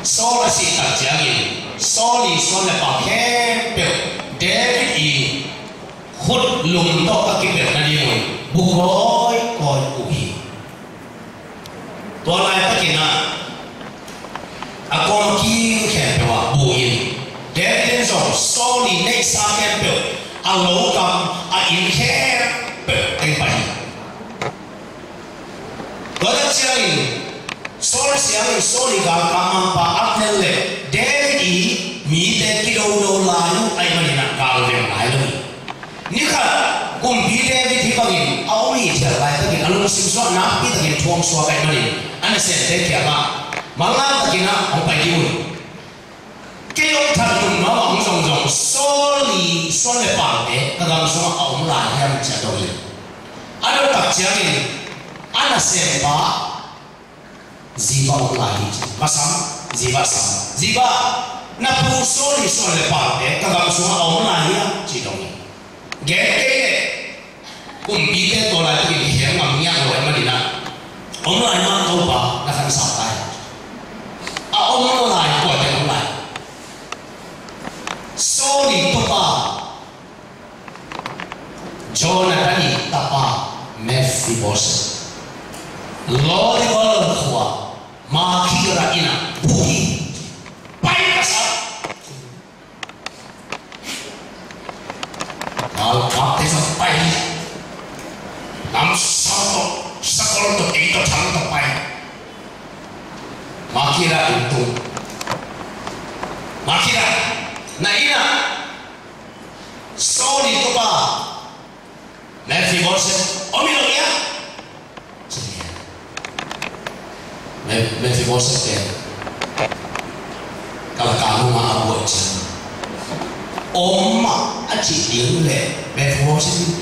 Saul a sih tak ciangin Saul i suan le pang khempeuh David i khut lum tawh ka kipelh nadingun bu kawikawi uh hi. Tua laitakin ah a kawm a kim khempeuh ah bu in David in zong Saul i neihsa khempeuh, a lokam, a inn khempeuh teng pai hi. Tua tak ciangin Saul siangin Saul i galkap mangpa Abner le David i mite kidodo lai uh ahih manin ah gal veng lai lo hi. Ni khat kumpi David hih bangin a om hi thiat laitakin a lungsim sungah nakpi takin thu hong suak ahih manin a nasemte kiangah manlang takin ah hong pai dih un. Kei hong that nung nuam a hong zongzong Saul i suan le pangte ka gam sungah a om lai hiam ci-a dong hi. A dong tak ciangin a nasempa Ziba om lai hi ci. Masam, Ziba sam. Ziba, na pu Saul i suan le pangte ka gam sungah a om lai hiam ci dong hi. Gen kei leh Kumpite tua laitakin khem ngam ngiat lo ahih manin ah, om lai mah Topa na khansa ta hi. A om lo lai kuate om lai? Saul i tupa Jonathan i tapa Mephiboset, Lodebar khua, Makir inn ah bu hi. Pai ka sa. Galkapte zong pai hi. Namsau tawh, sakol tawh, ei tawh, thang tawh pai. Makir inn tung. Makir, na inn ah Saul i tupa Mephiboset om hi lo hia? Me-, Mephiboset pen kalkal nungah a buai ciang, om mah a cih ding leh Mephiboset in,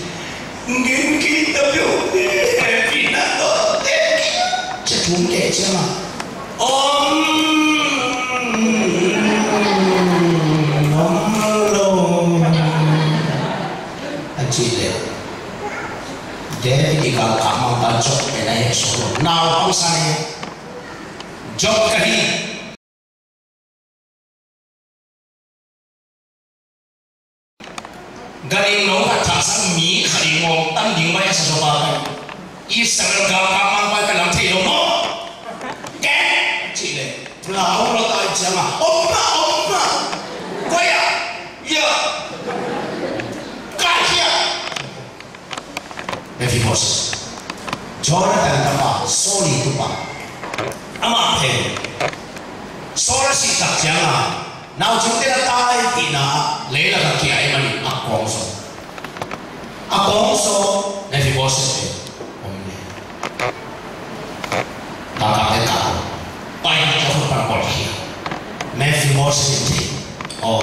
"Ngin kei ta peuh, hehpihna tawh teh," ci-a thum kei ciangah, "Om, om lo," a cih leh David i galkap mangpa Joab pen a hehsuak lo. Naupang sa hi. Joab ka hi. Ganhing no khat thahsak mi khat in ngawng tan ding vai a sa zaw pa ka hi. Israel galkap mangpa ka lam thei lo maw? Ken, cih leh, lau lo ta i ciangah, "Om mah, om mah. Koi ah? Ia. Koi ah?" Mephiboset, Jonathan tapa, Saul i tupa. Amah pen Saul a sih tak ciangah naucingte na taipihna ah leilak ah kia ahih manin a kawng zaw. A kawng zaw Mephiboset pen om le. Galkapte kah, pai, tua khut pan kawlkhia. Mephiboset in thei. Aw,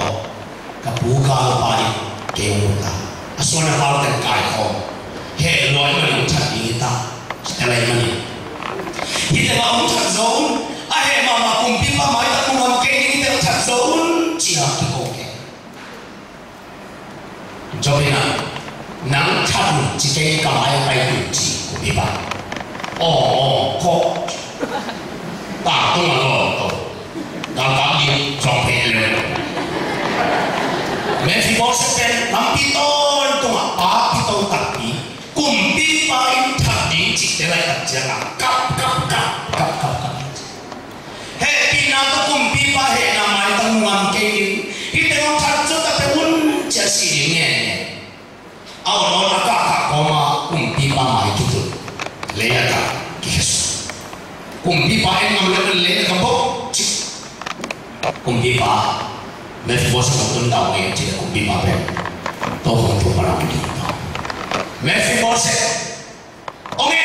ka pu galpa in kei hong ut a, a suan a pau teng kaikhawm. Heh lua ahih manin hong that ding hi ta, ci-a lei manin. Hih teng ah hong that zo un, a heh mahmah kumpipa maitak nungah kei ding hih teng hong that zo un, ci-a kiko kei. Joab in ah, "Nang that un ci kei, ka mai pai un," ci kumpipa. "Aw, aw, kawh." Tangtung a lawn to. Galkap ding zong phe lel. Mephiboset pen lampi tawntung ah, pa kito takpi. Kumpipa in that ding cihte laitak ciangah kap, kap, kap, kap, kap, kap. Hehpihna tawh kumpipa hehna maitak nungah kei ding, hih teng hong that zo ta peuh un, ci-a si ding ngen ngen. A ot a ot a kahkah kawma kumpipa mai kitut, leilak ah kikhia suk. Kumpipa en ngam lo in leilak ah bok cik. Kumpipa, Mephiboset hong tun ta ung e, ci-a kumpipa pen tua khawng thu pan a hong ding ta. Mephiboset, ong e.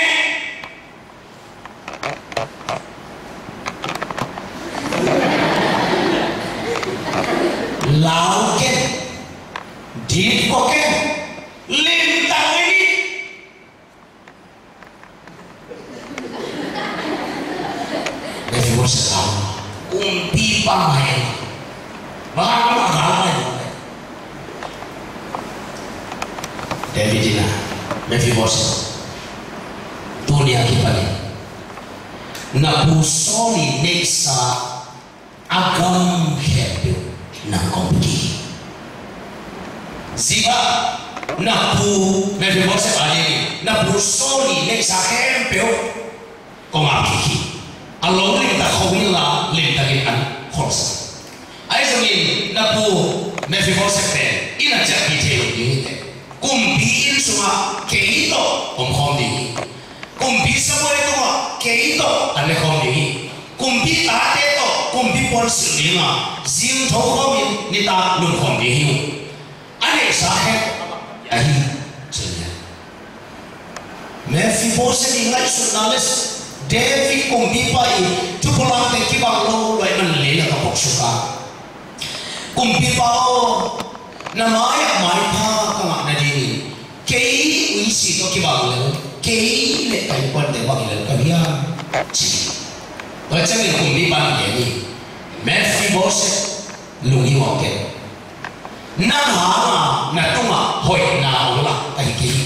Lau ken, dip kua ken, limtak ing. Mephiboset lau, kumpipa mai. Bang hang a lau mai. David in ah, Mephiboset, tuni a kipanin na pu Saul i neihsa a gam khempeuh nang kong pia hi. Ziba, na pu Mephiboset a dingin na pu Saul i neihsa khempeuh kong ap kik hi. A lo limtak kho inla, limtakin an kholsa. Ahi zongin na pu Mephiboset pen i na ciahpih thei lo ding hi teh. Kumpi inn sungah kei tawh om khawm ding hi. Kumpi sabuai tungah kei tawh an ne khawm ding hi. Kumpi tate tawh kumpi puan silh ding a, zing tho khawmin nitak lum khawm ding hi uh. A neihsa khempeuh amah pia hi, ci hi. Mephiboset i ngaihsutna le David kumpipa i thupulangte kibang lo lo ahih man leilak ah bok suk a, "Kumpipa aw, na mai-ah maipha ka ngah nadingin kei uisi tawh kibang lel, kei le ka innkuante bang hi lel ka hiam?" ci. Tua ciangin kumpipa in gen hi, "Mephiboset, lunghimawh ken. Nang hanga na tungah hoihna hong lak ka hi kei hi.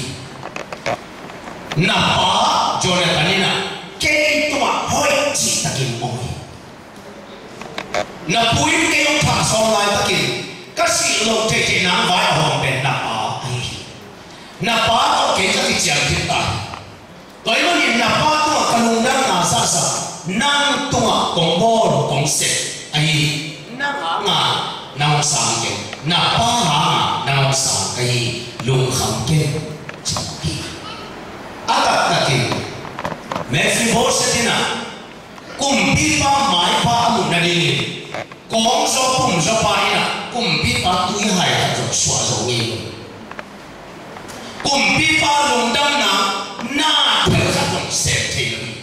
Na pa Jonathan in ah kei tungah hoih cihtakin mawi. Na pu in kei hong thah sawm laitakin ka sih loh theihtheihna vai a hawm pen na pa ahi hi. Na pa tawh kei ka kiciam khit ta hi. Tua ahih manin na pa tungah ka lungdamna zahzah, nang tungah kong bawl kong sep ahi hi. Nang hanga nang hong sang kei, na pa hanga nang hong sang ka hi, lungkham kei, ci hi. A taktakin Mephibosheth in ah kumpipa maipha a muh nadingin kawngzaw pumzaw pa in ah kumpipa tuihai khat zong suah zo ngei lo. Kumpipa lungdamna na thel khat zong sem thei lo hi.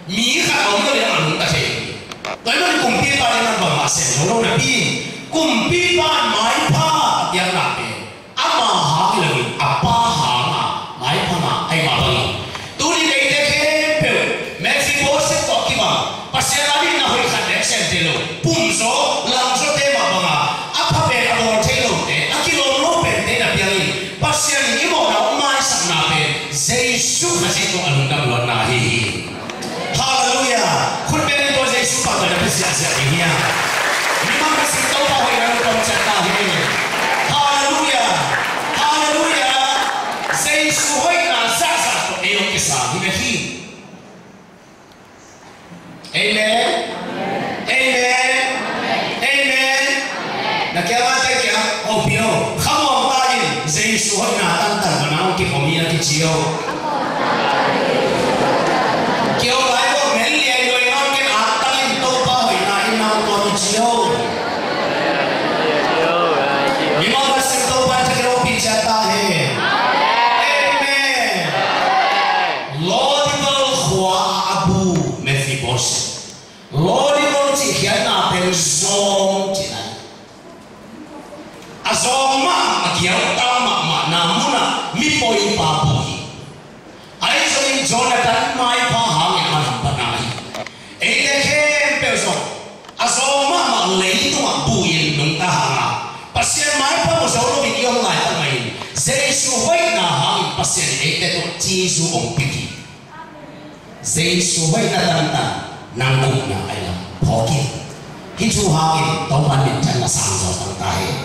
Mi khat a om lo leh a lungdam thei lo hi. Tua ahih manin kumpipa ding in bangmah sem zo lo napi in, kumpipa in maipha a piakna pen ama hang hi loin a pa hanga maipha ngah ahih mah bangin, tuni eite khempeuh Mephibosheth tawh a kibang, Pasian adingin na hoih khat leh sem thei lo, pumzaw langzawte mah banga a pha pen a bawl thei lote, a kilawm lo pente na piangin, Pasian in i mawhna hong maisakna pen Jesu Khazih tawh a lungdam luatna ahi hi. Halleluiah. Khut beng in tua Jesu pahtawi na pia ziahziah ding hi hang. Mi mangkhat sim Topa hoihna hong tawng ciat ta hi. Halleluiah. Halleluiah. Jesu hoihna zahzah tawh ei hong kisa hi bek hi. Amen. Amen. Amen. Na kiangah te kiang hopih lo. Khamuang ta in, Jesu hoihna tantan mana hong kikhawm hi a kici lo. Kiau lai bo, men lian lo in hong ken at tang in Topa hoihna in nang tua kici lo. Mi mah Pasian Topa in thakhat hong pia ciat ta hen. Amen. Lo-debar khua a bu Mephibosheth. Lo-debar cih khiatna pen zawng cihna hi. A zawng mahmah, a giautang mahmahna munah mi pawipa bu hi. Ahi zongin Jonathan maipha hangin a hamphatna hi. Eite khempeuh zong a zawng mahmah leitungah bu-in nungta hanga Pasian maipha mu zo loin i om laitak mahin Jesu hoihna hangin Pasian in eite tungah Jesu hong pia hi. Jesu hoihna tantan nang gupna a i lam phawk in. Hih thu hangin Topa minthanna sang zaw tang ta hen.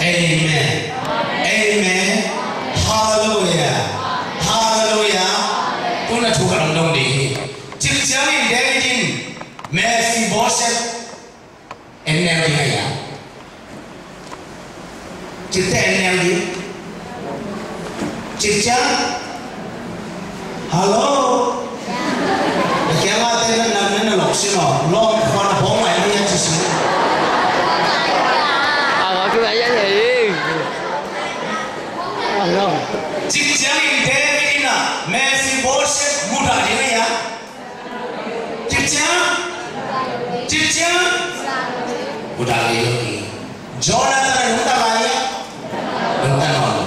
Amen. Amen. Halleluiah. Halleluiah. Tu-in a thu ka dong dong ding hi. Cik ciangin David in Mephibosheth en neu ding a hi a. Cik ciang en neu ding. Cik ciang. Hallo. Na kiangah te na, na, na, na lok sin aw. Lawm khuan a bawng lai ni a ci sin. Cik ciangin David in ah Mephibosheth mudah ding a hi a. Cik ciang. Cik ciang. Mudah ngei lo hi. Jonathan a nungta lai a, nungta nawn lo.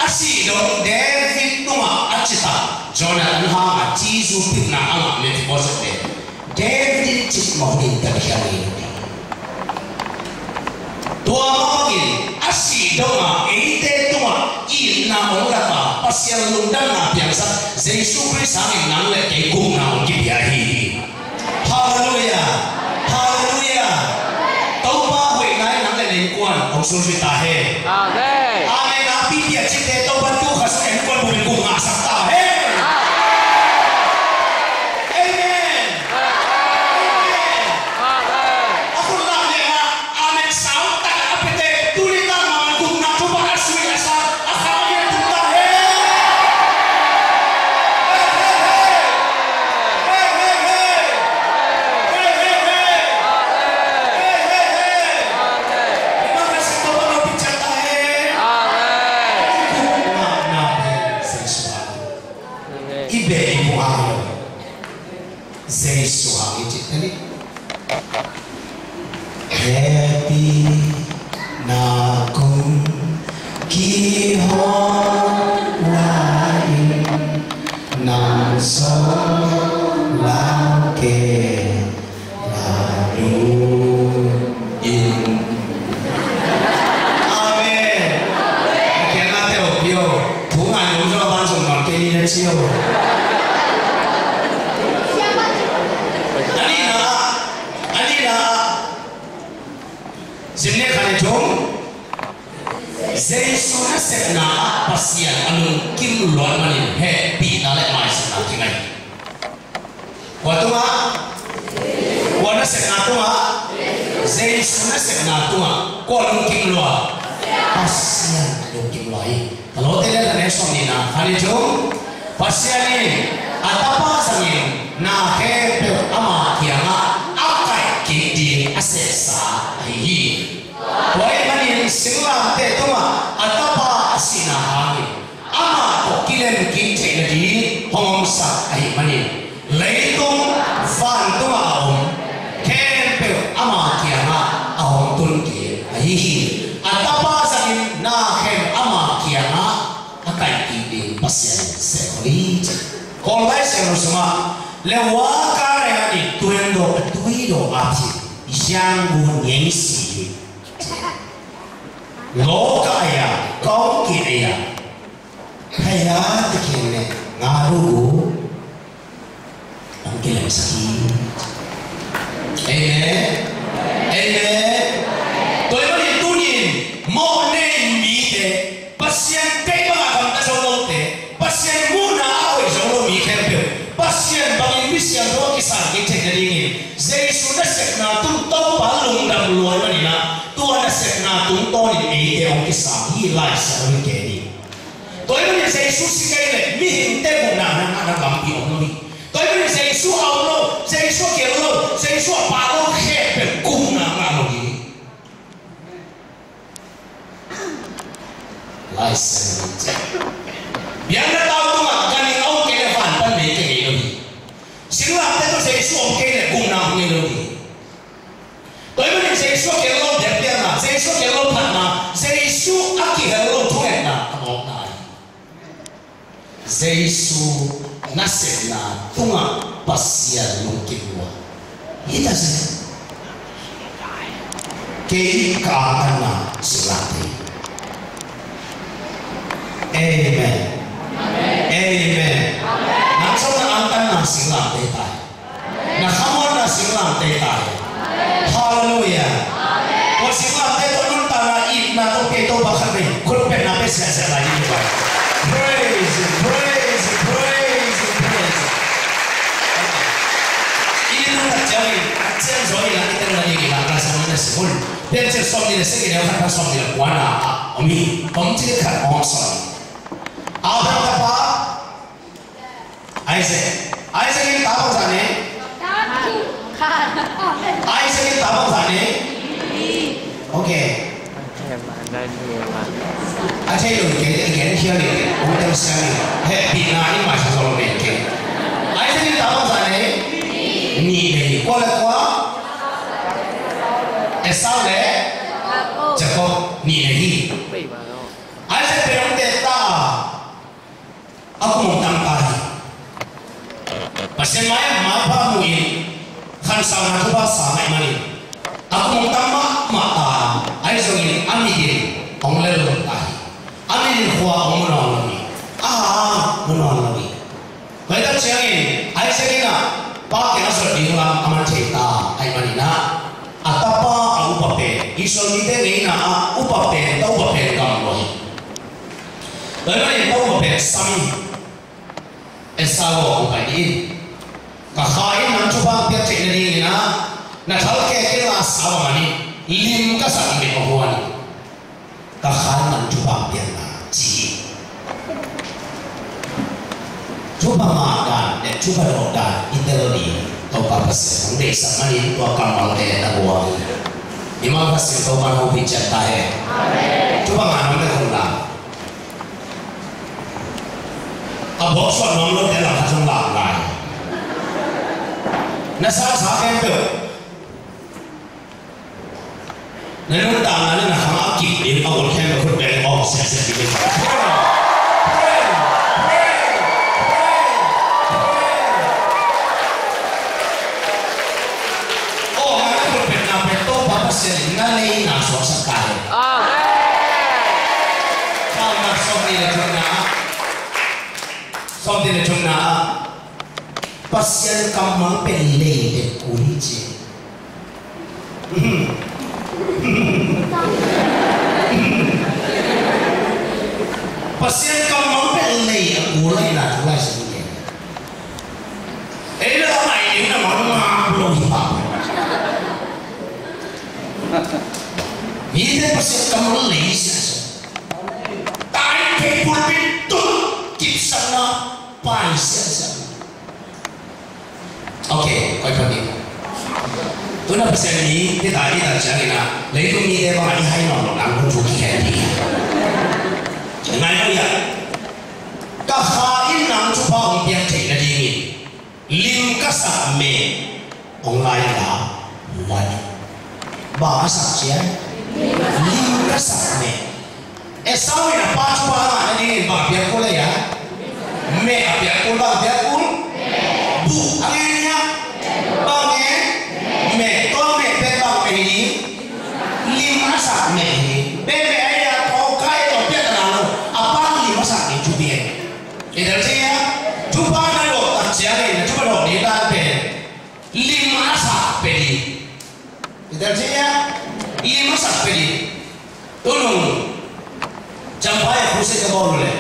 A sih dong David tungah a cita Jonathan hanga Jesu pihna a ngah Mephibosheth pen David in cik mah hun in tat khia ngei lo hi. Tua mah bangin a sih dongah eite tungah itna hong lata Pasian lungdamna piangsak Jesu Khrist hangin nang le kei gupna hong kipia hi. Halleluiah. Halleluiah. Topa hoihna in nang le na innkuan hong sulzui ta hen. Amen. Amen. A pipi a cite Topa tu kha sung innkuan bumin gupna ngahsak ta hen. Amen. Amen. Amen. A khut lam leh a, amen sau tak a pete, tuni tak mah gupna thupha a sui a sa, a khang in tung ta hen. Hey, hey, hey. Hey, hey, hey. Hey, hey, hey. Hey, hey, hey. Amen. Gupna na hen, Jesu. Sim ni, khat, nih, thum. Jesu nasepna ah Pasian a lungkim lua ahih manin hehpihna le maisamna kingai. Kua tungah? Kua nasepna tungah? Jesu nasepna tungah kua lungkim lua? Pasian lungkim lua hi. Ka lawmte, Late sawm nihna, khat, nih, thum. Pasian in a Tapa zangin na khempeuh ama kiangah a kaihkik ding a sehsa ahi hi. Tua ahih manin singlamteh tungah a Tapa a sihna hangin amah tawh kilemkik theih nading hong omsak ahih manin leitung vantungah a om khempeuh ama kiangah a hong tun kik ahi hi. A Tapa zangin na khempeuh ama kiangah a kaihkik ding Pasian in sehkhol hi, ci. Kawl Lai Siangtho sungah, และว่าข้าและอานิต ตัวเองโดด ตัวเองโดด อาทิตย์ ยังบน ยังสี โลกอายา กองกิริยา พยาธิเขียนเนี่ย งาลูก Lam kilem sak hi. Amen. Amen. Tua ahih manin tuni-in mawhnei mite, Pasian deih banga gamta zo lote, Pasian muhna a hoih zo lo mi khempeuh Pasian bangin mi siangtho a kisang kik theih nadingin Jesu nasepna tung Topa lungdam lua ahih manin ah, tua nasepna tungtawnin eite hong kisang hi. Lai Siangtho in gen hi. Tua ahih manin Jesu si kei leh mihingte gupna ngahna lampi om lo hi. Tua ahih manin Jesu a om lo, Jesu a kiang lo, Jesu a pha lo khempeuh gupna ngah lo hi. Lai Siangtho in gen. Biakna tau tungah ganhing a om kei leh van pan mei kei ngei lo hi. Singlamteh tawh Jesu om kei leh gupna om ngei lo hi. Tua ahih manin Jesu a kiang lo biakpiakna, Jesu a kiang lo phatna, Jesu a kihel lo thungetna a mawkna hi. Jesu nasepna tungah Pasian lungkim lua hi ta zen. Kei ka angtanna singlamteh. Amen. Amen. Nang zong na angtanna singlamteh ta hi. Na khamuanna singlamteh ta hi. Halleluiah. Tua singlamteh tawh nuntakna, itna tawh pia Topa khat vei khutbetna pia siasia lai ding hi. Praise, praise, praise, praise. I nuntak ciangin a ciangzaw i la, i tel na ding i la, la sa na si hun. Piancil sawmnih le sagih, neu khat pan sawmnih le kuana ah om hi. Om cil khat om sawm. Abraham tapa Isaac. Isaac in ta bangzah nei? Isaac in ta bangzah nei? Ok. A thei lo kei, a gen hial lo kei, hong tel siang lo. Hehpihna in maisak zo lo nei kei. Isaac in ta bangzah nei? Nih nei. Kua le kua? Esau le Jacob, nih nei hi. Isaac pen hong tek ta. A kum hong tam ta hi. Pasian mai-ah maipha mu-in khansauna thupha sa ahih manin a kum hong tam mahmah ta a, ahi zongin a mit in hong lel lo ta hi. A mit in khua hong mu nawn lo hi. A ha hong mu nawn lo hi. Tua hi tak ciangin Isaac in ah pa kiang a zot ding lam a man thei ta ahih manin ah, a tapa a upa pen, Israel mite ngeina ah upa pen, ta upa pen gam lua hi. Tua ahih manin ta upa pen sam hi. Esau aw, hong pai dih in. Ka kha in nang thupha piak theih nadingin ah, na thalkek in la sa bang a ni, lim ka sak bek a huan hi. Ka kha in nang thupha piakna ci hi. Thupha ngah dan le thupha dawh dan i tel ding Topa Pasian hong deihsak manin tua kammalte na guang hi. Mimal Pasian Topa in hong picin ta hen. Thupha ngah nuam le hong la. A buak suak nuam lote lam khat zong lam lai. Na sasa khempeuh, na nuntakna le na khang a kip ding a ul khempeuh khut beng awk siasia ding. Aw, na khut bengna pen Topa Pasian in na leina suaksak ta hen. Amen. Paunak sawmnih le thumna ah, sawmnih le thumna ah, Pasian kammal pen lei le kul hi ci. Pasian kammal pen lei a kul ahihna thu Lai Siangtho in gen. Ei le a ngai ding na mah lo hi pah. Mite Pasian kammal lei siasia. Tai phei pulpit tun kipsakna pai siasia. Ok, koi pha ding. Tuna Pasian mi, hita, hita ciangin a, leitung mite bang a i hai nawn lo nang hun thu kikhen ding. Ngai lo ia. Ka kha in nang thupha hong piak theih nadingin lim ka sak meh hong lai la, huan. Bang a sak ciang? Lim ka sak meh. Esau in a pa thupha ngah nadingin bang piak kul a ia? Meh a piak kul, bang piak kul? Buh a ngen ia? Bang ngen? Meh, tua meh pen bang meh hi ding? Lim a sak meh hi ding. Beh meh a ia, tua kai tua piak a nang lo. A pa lim a sak ding thu piak. I tel ci ia? Thupha na dawh tak ciangin, thupha dawh ding dan pen lim a sak peh ding. I tel ci ia? Lim a sak peh ding. Tunung Champhai ah crusade ka bawl uh leh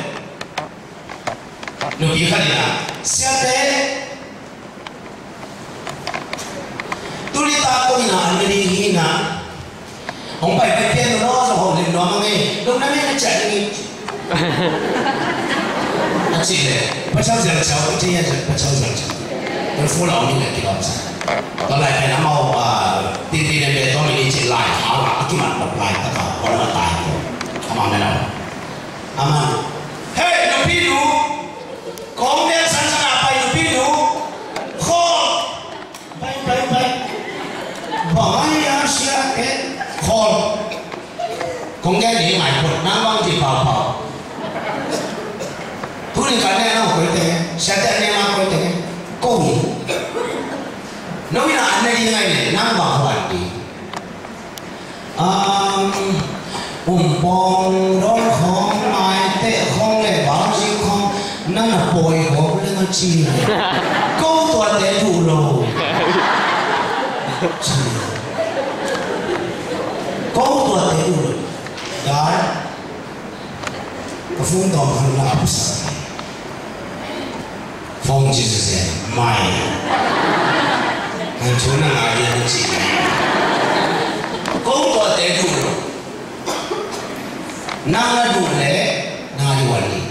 nupi khat in a, siate, tuni tak kong inn ah an na ding hi na, hong pai pai pian lo, zong hong lim nuam a ngei, lungdam ei na ciah ding hi. A cih leh, Pa Chau Ziang Chau, a cih leh Pa Chau Ziang Chau. Kan fu lau ni leh kilawm sa. Tua lai pen amau, ah, tin tin en be tua mi ni cih lai hau la, a kimat kop lai tak a, tua la tai ko. Amau ne lau. Amau. Hei, nupi nu. Kong ne san san a pai nupi nu. Khol. Pai, pai, pai. Bang a hia sia e khol. Kong gen ni ngai phot nang bang ci pau pau. Tuni ka ne nang koi te, siate ne nang koi te. Ko hi. No ina an ne di ngai ne nang bang huan di. Um, umpawng dawn khawng, maiteh khawng le bauzik khawng, nang na pawi khawng le na ci. Ko tuate duh lo. Ci. Ko tuate duh lo. Dai. Ka phone tawm khan la a pusak. Phone ci sese, mai. Kan thu na ngah ding a ci. Ko tuate duh lo. Nang na duh leh, nang a duh a ni.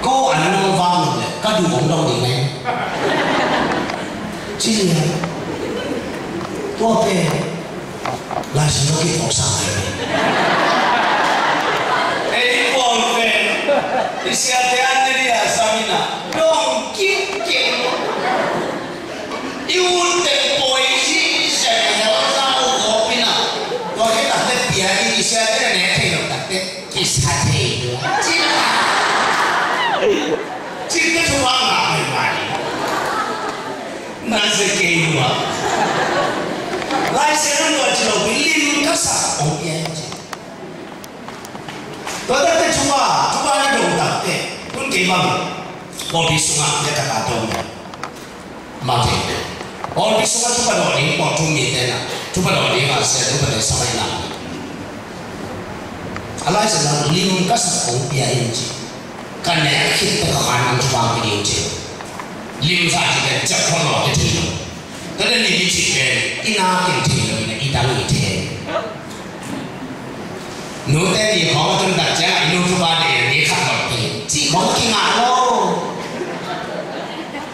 Ko an nang vang leh, ka duh om lo ding leh. Ci lian. Tua pen. Lai Siangtho kiphawksak ngai ve. Ei pawng pen i siate an ne dia sam ina dong kim kim. I ut teng pawi zihziah in a hel za uh gawp ina. Tua khit takte pia in i siate na ne thei lo takte kisa thei lo. Cin a. Cin ka thu bang ngah mai mai. Na ze kei lua. Lai Siangtho ci lo pi lim ka sak ong pia ci. Tua takte thupha, thupha na dong takte. Tun kei bang. Pawlpi sungah, ya taka dong. Ma kei. Pawlpi sungah thupha dong ding, pawlpi mi te na. Thupha dong ding, a sia, thupha dong samai na. A Lai Siangtho lim ka sak ong pia in ci. Ka nek khit teh ka khan ang thupha pia ding ci. Lim sa ci pen ciap khawng lo te thei lo. Ka den lim i ci pen i na ken thei lo, i na i dang i thei. Nute ni khawng a tun tak ciang i nu thupha de ni khat lo te. Ci khawng ki ngah lo.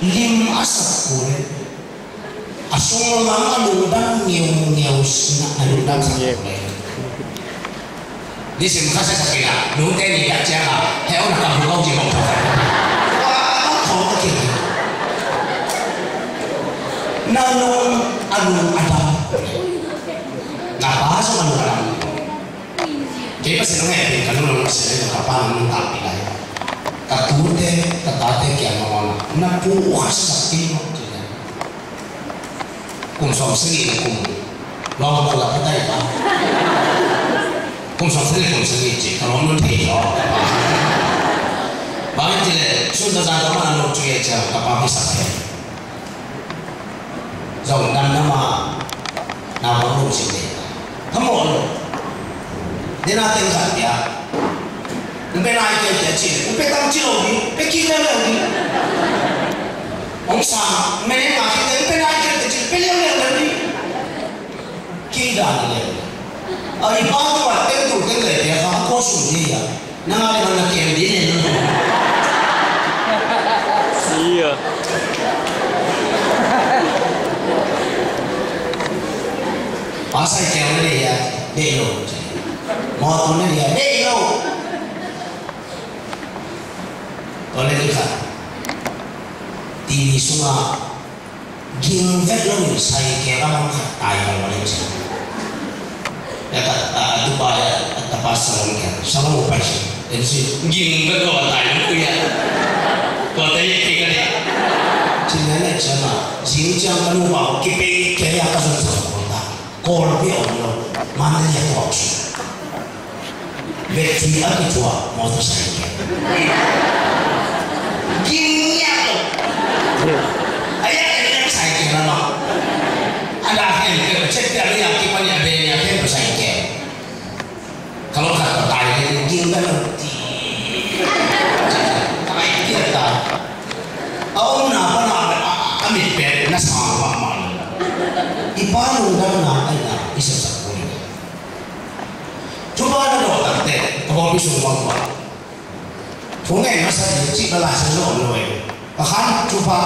Lim a sak kul. A sung lam a lungdam ngeungeu sina a lungdam sak lo. Nisim kha sa sa kina, nute ni dak ciang a, he on a kam hu kau ci mong thok. Wa, thok thok kina. Na lung a lung a dam. Na pa sung a lung a dam. Kei Pasian hong hehpih ka lung, Pasian hong ka pa nong takpih lai. Ka tute, ka tate kiang nong on. Na pu uh kha sak kei mawk ci lai. Kum sawm sagih le kum. Lawng ko la ka tai pa. Kum sawm sagih le kum sagih ci, ka lawm nun thei law. Bang ci le, sun ta zang ka ma lo ci e cia, ka pa ki sak thei. Zong dan na ma na bang lo ci te. Ka mawh lo. Dena teng khat pia. Pe nai kei te ci, u pe tam ci lo ding, pe kik leuleu ding. Hong sang, me ne nga kik te, u pe nai kei te ci, pe leuleu ding. Kei dan leuleu. A i pa tu a teng tu teng le te kha ko sum ding a. Na nga le na kem ding ne. Iya. Pa sai kem le ya, de lo. Mo tu ne ya, de lo. Tua leh ni khat, T V sungah ging vet loin sai kek a bang khat tai lo leh ci. Ya ka, a, a tupa ya, a tapa salon kek, salon upai ci. En ci, ging vet lo a tai lo ya. Tua te ye kek a dia. Ci na na ci ma, ci ciang ka nupa kipei kek ya ka zon sa ko ta. Kawlpi om lo, Mandalay a tuak ci. Battery a kituah motorcycle. Ging ngiat lo. A ya electric cycle a bang. A dah hen, chet pia ni a kipan ni a ben ni a hen motorcycle. Kalau khat ka tai ni ging ngiat lo. Tai ngiat ta. A omna pan a, a mit pen na sang mahmah lo. I pa lungdamna ahi na i sepsak kul. Thupha na dawh tak teh, ka pawlpi sung bang bang. Thu ngen masa ding cih ka Lai Siangtho ah om lo e. Ka khan thupha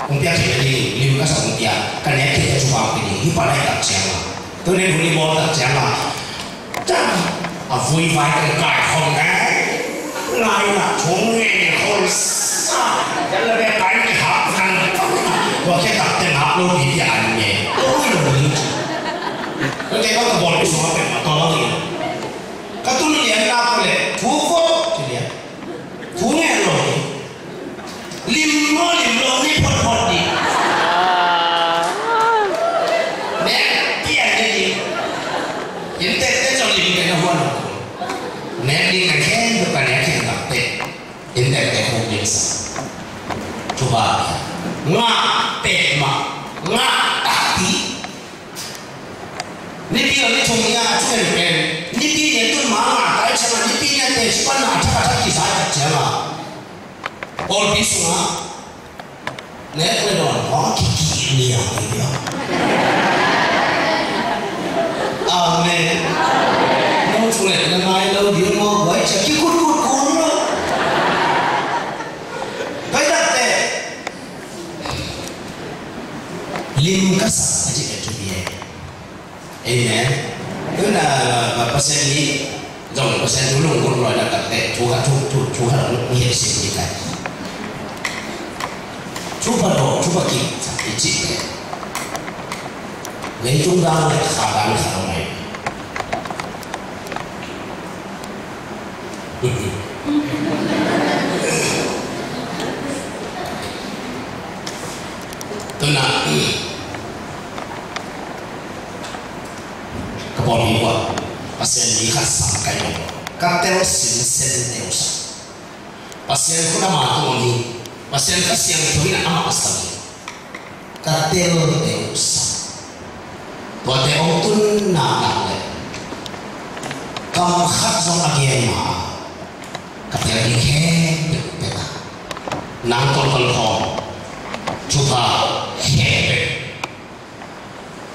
hong pia theihna ding, lim ka sak hong pia, ka nek theihna thupha hong pia ding, hih pa na hih tak ciang a. Tu nen hun i bawl tak ciang a. Cang, a vui vai kan kai khawm ngai. Ngai na thu ngen khawm sa. Kan la bek kai ki hap nang. Tua khit tak teh ngap lo pi pia an nge. Oi lo ni. Ka kei ka pawlpi sung a peuhmah tua bang hi. Ka tun lian nak ko leh thu ko ci lian. Thu ngen lo ni. Lim maw lim lo ni photphot ni. Nek pian ni ni. Innteekte zong lim pen a huan lo. Nek ding a khen tuk ka nek khen tak teh. Innteekte khuk ding sa. Thupha. Ngah peuhmah. Ngah takpi. Nipi a ni thum ni a thu ngen pen. Nipi ni a tun ma ngah tai ciang a nipi ni a teci pan a thak a thak kisa tak ciang a. Pawlpi sungah nek le dawn hong kikih ni a kei dia. Amen. Nong thungetna ngai lo ding maw, guai cia kikutkut kun lo. Kai dak teh. Lim ka sak a ci ka thupi e. Amen. Tuna, ah, Pasian ni zong Pasian thu lungkut lawina tak teh thu khat thu, thu, thu khat hong hilh sim ding lai. Thupha daw, thupha kik i cih teh. Leitung dang le kha dang kha lo mai. Tuna, ka pawlpi uah Pasian mi khat sang kai lo. Ka tel sinsen deuh sa. Pasian khut amah tung om hi. Pasian Kha Siangtho in amah a sam hi. Ka tel deuh sa. Tuate hong tun naknak le kam khat zong a gen mah a, ka tel ding khempeuh pek a, nang toltol khawm thupha khempeuh.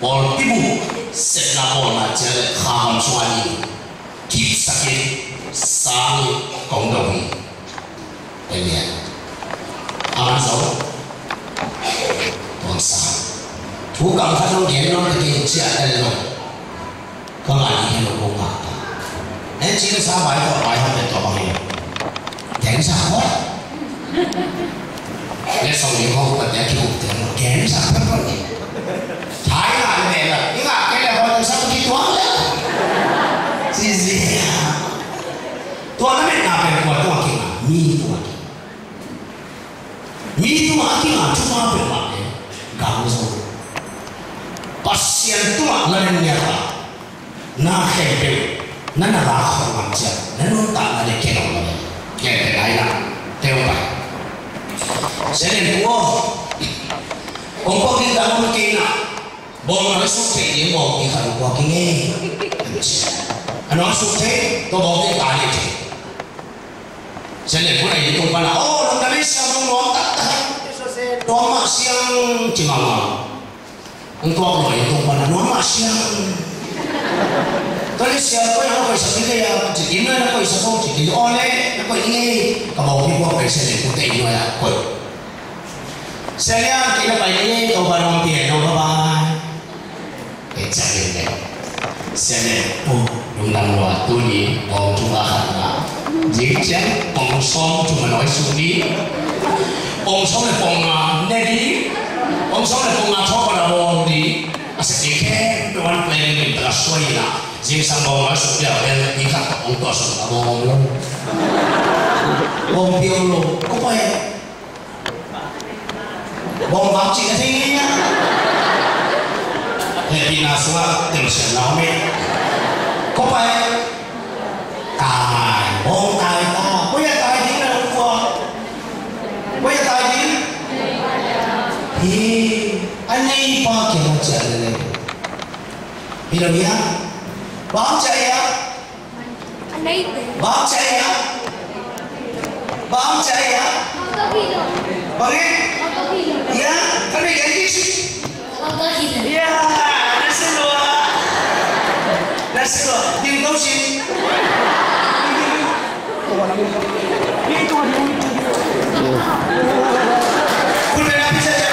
Pawlpi bup sepna bawlna ciang le kha hong sung a ding kipsakin sangin kong do hi. Amen. Amen zong. Tuang sang. Thu kam khat zong gen nuam ta kei, ciah tel lo. Ka ngah ding hi lo kong ngah ta. En ci le sa bai tawh bai hong pen tawh bang hi lo. Gen sa khawh. Le song ding hong pat ya ki up te lo. Gen sa khawh khawh ni. Thai ngah le beh la. I ngah kei le hong sa ki tuang le. Zizi. Tua na metna pen kua tungah kingah? Mi tungah kingah. Mi tungah a kingah thupha peuhmah pen gam zo. Pasian tungah na len ngiat a, na khempeuh na na lak khawm ngam ciang na nuntakna le ken om lo. Ken pen ai na teu pai. Sia Lian Pu aw, hong puak ding dang om kei na. Bawlung a suk theih ding bawlung khat hong puak ing ei. A nuam suk thei, tua bawlung ta ni thei. Sia Lian Pun a inn tung pan a, "Oh, lungdam ei Sia, nuam taktak hi. Nuam mah Sia, ci mahmah. Hong tuak lo inn tung pan a, nuam mah Sia." Tua leh, "Sia, koi ah na koihsak ding hiam?" ci. "Inn nuai ah na koihsak hong?" ci. "Aw leh, na koih ding ei. Ka bawngpi puak pen Sia Lian Pun te inn nuai ah koih." "Sia Lian, kei na pai ding ei, Topa'n hong pia hen aw, bye bye." Kei ciah ding leh, Sia Lian Pun, "Oh, lungdam lua, tuni bawng thum a khat na." Zing ciang pawng sawm thum a nawi sung ding, pawng sawm leh pawng nga ne ding, pawng sawm leh pawng nga thawk pan a bawl ding. A sia ding khempeuh wan planning limtak a suai in a, zingsang bawng nawi sung ding a bel ni khat tawh hong tuah sung a bawl om lo. Bawngpi om lo. Ko pai. Bawng bang ci ka thei ngiat. Hehpihna sungah telsiamna om hi. Ko pai. Tai. Bawng tai ta. Koi ah tai ding na hong pua? Koi ah tai ding? Hi. A neipa kiangah ciah lel leng. Hi lo hia? Bang ciah hia? Bang ciah hia? Bang ciah hia? Bang e? Hia? Kan bei gen kik si. Hia? Na si lua. Na si lua. Ding to si. Kun na pi sa sa.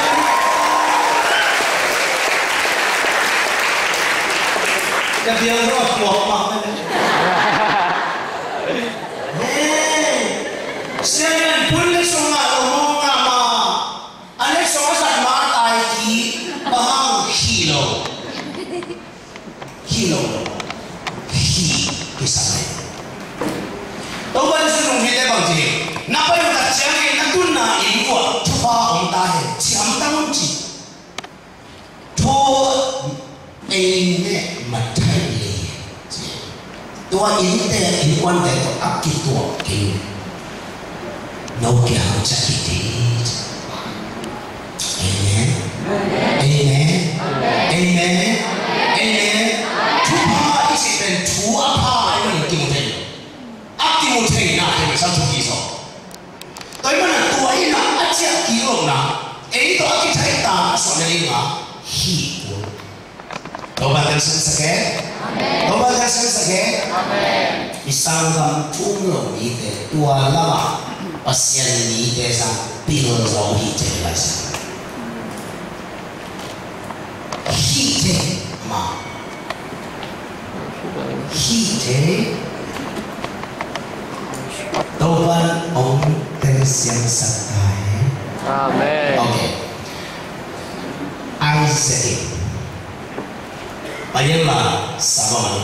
Ka biang ruat kuak mak. Hey, Sia Lian Pun leh sung ngah lo, mawng ngah mah. A leh sung a zat ma tai kik, bang hang, hih lo. Hih lo. Hih kisam leh. Topa Jesu nungzuite bang ci, na pai uh tak ciangin na tunna inn uah thupha om ta hen, ciamtang un ci. Thu ei ne mathai le, tua innte innkuante tawh a kituak kei uh. No kiang ciah kik ding. Amen. Amen. Amen. Amen. Thupha i cih pen thu a pha ahih manin kimu thei. A kimu theihna pen masa thupi zaw. Tua ahih manin tua in a ciah kik lohna, ei tawh a kithei ta a suah na ding a, hih kul. Topa telsiam sak e. Amen. Topa telsiam sak e. Amen. I sanggam thu um lo mite tua lamah Pasian mite zang pil zo hi ci lai sa. Hih thei mah. Hih thei. Topa'n hong telsiam sak ta hen. Amen. Okay. Isaac in, "Pai in la, sa bang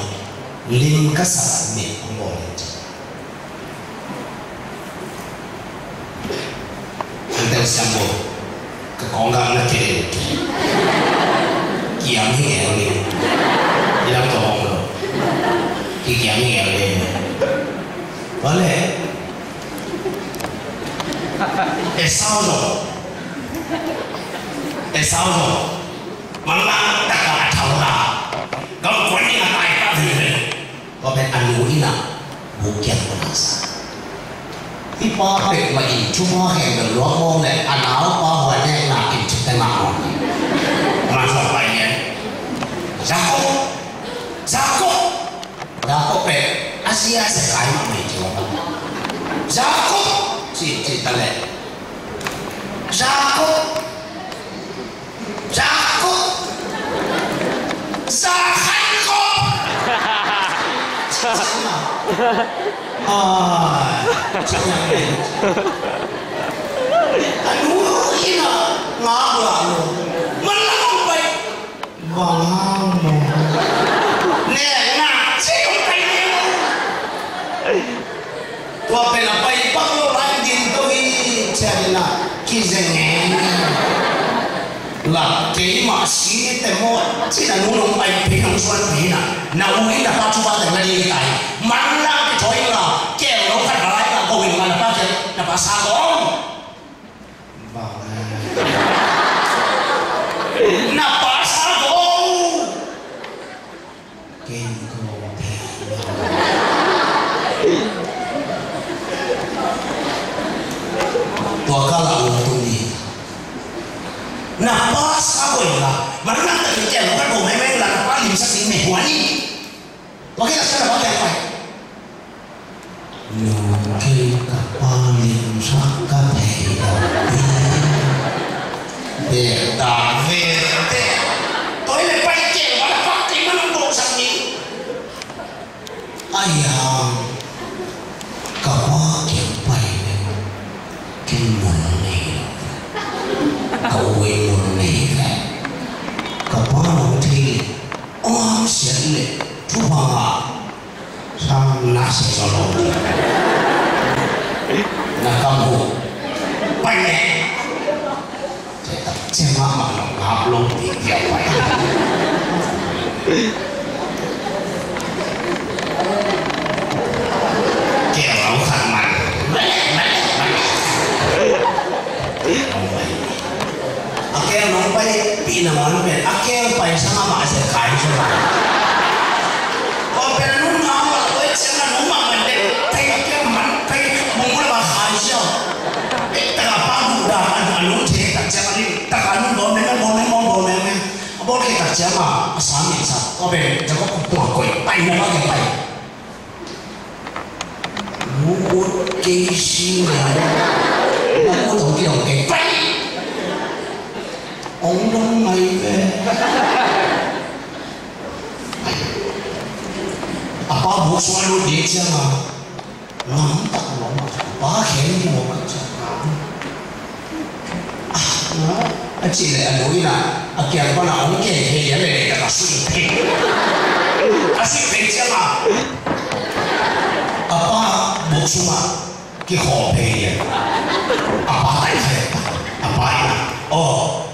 a lim ka sak mit hong bawl in," ci. An telsiam bo. Ka kawng gam na kei. Kiam hi ngeu ni. I lam tawh hong lo. Kikiam hi ngeu ni. Tua leh Esau zong. Esau zong. Manlang tak a thau la. Gam kuan ni a tai ka veve. Tua pen a nu in a bukiam ko na sa. I pa bek mah in thupha khempeuh luak mawk leh a naupa huai nekna in thupha ngah mawk. Mah zong pai lian. Jakob. Jakob. Jakob pen a sia sia kai mah mei ci mawk. Jakob. Ci, ci ta leh. Jakob. Jakob. Jakob. Ai, a nu in a ngak lah lo. Manlang hong pai. Bang hang maw? Nekna ci hong pai ni maw? Tua pen a pai pak lo lai din to hi, ciah in a kizeng e. La keimah si ni te maw, ci-in a nu nong pai pen nong suan pen a, na u in na pa thupha teng la ding hi ta hi. Manlang kithawi in la, keu lo khat va lai in la, go in la, na pa keu, na pa sa go. Bang. Na pa sa go. Ken ko. Na pa sa ko in la, man na ta ki tel ka ko me me la na pa lim sa ki me huani. Wa ke la sa na pa ke pa. No, kei ka pa lim sa ka thei lo. Ve ta ve te. Toi le pai ke wa la pa ke man ko sa ni. Ai ya, ka pa kiang pai le, ken mun nei lo, ka u ei mun nei ve. Ka pa nong thei le, ong hang siat le, thupha ngah, sang na sia zaw lo. Na kam hu, pai le. Ciang mahmah lo, ngap lo, ti piak pai. Kiang lo khat man. A kiang nong pai, pi na man pen. A kiang pai sa mahmah se kai se pai. Ko pen nung ngap lo, oi, ciang nung mahmah de. Pai a kiang man, pai mung mula ba kai se. Taka pa mu da an an lung che tak ciang a ling taka lung bawm meng bawm meng bawm meng meng. A bawl kei tak ciang a a sa min sa. Tua pen Jacob kong tua koih pai na ma kei pai. Mu ut kei si na. Na mu ut hong kei hong kei pai. Hong dong ngai ve. A pa buk sung a lut ding ciang a. Lamtak lo ma, pa khen ni lo ka cia. Ah, a ci le a nu ina, a kiang pana ong khen he ya le le ka ka sui pe. A sui pe cia ma. A pa buk suma ki ho pe ya. A pa tai pe. A pa ina. Oh,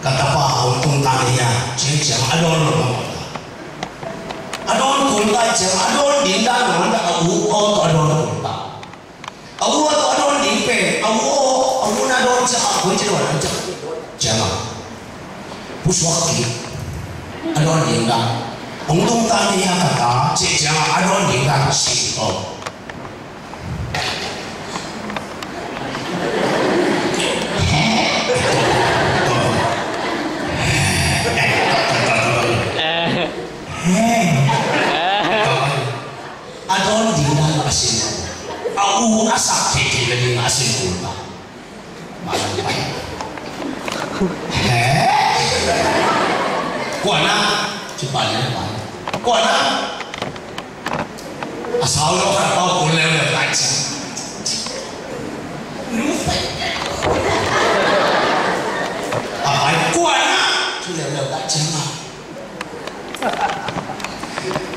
ka tapa ong tung ta ni ya. Cia cia ma a don lo ma. A dawn kul ta ciang, a dawn ding dan lo, a u aw tawh a dawn kul ta. A u aw tawh a dawn ding pen, a u aw, a u na dawn ciang, a koi ciang dawn ciang. Ciang a. Pusuak kik. A dawn ding dan. Hong tung ta ni a ka ta, ci ciang a, a dawn ding dan a si. Oh. A dawn ding dan a sin. A u a sak theithei nading a sin kul ta. He? Kuana? Ci pa ni pa. Kuana? A sau lo khat pau kul leuleu tai ciang. A pai kuana. Ci leuleu tai ciang a.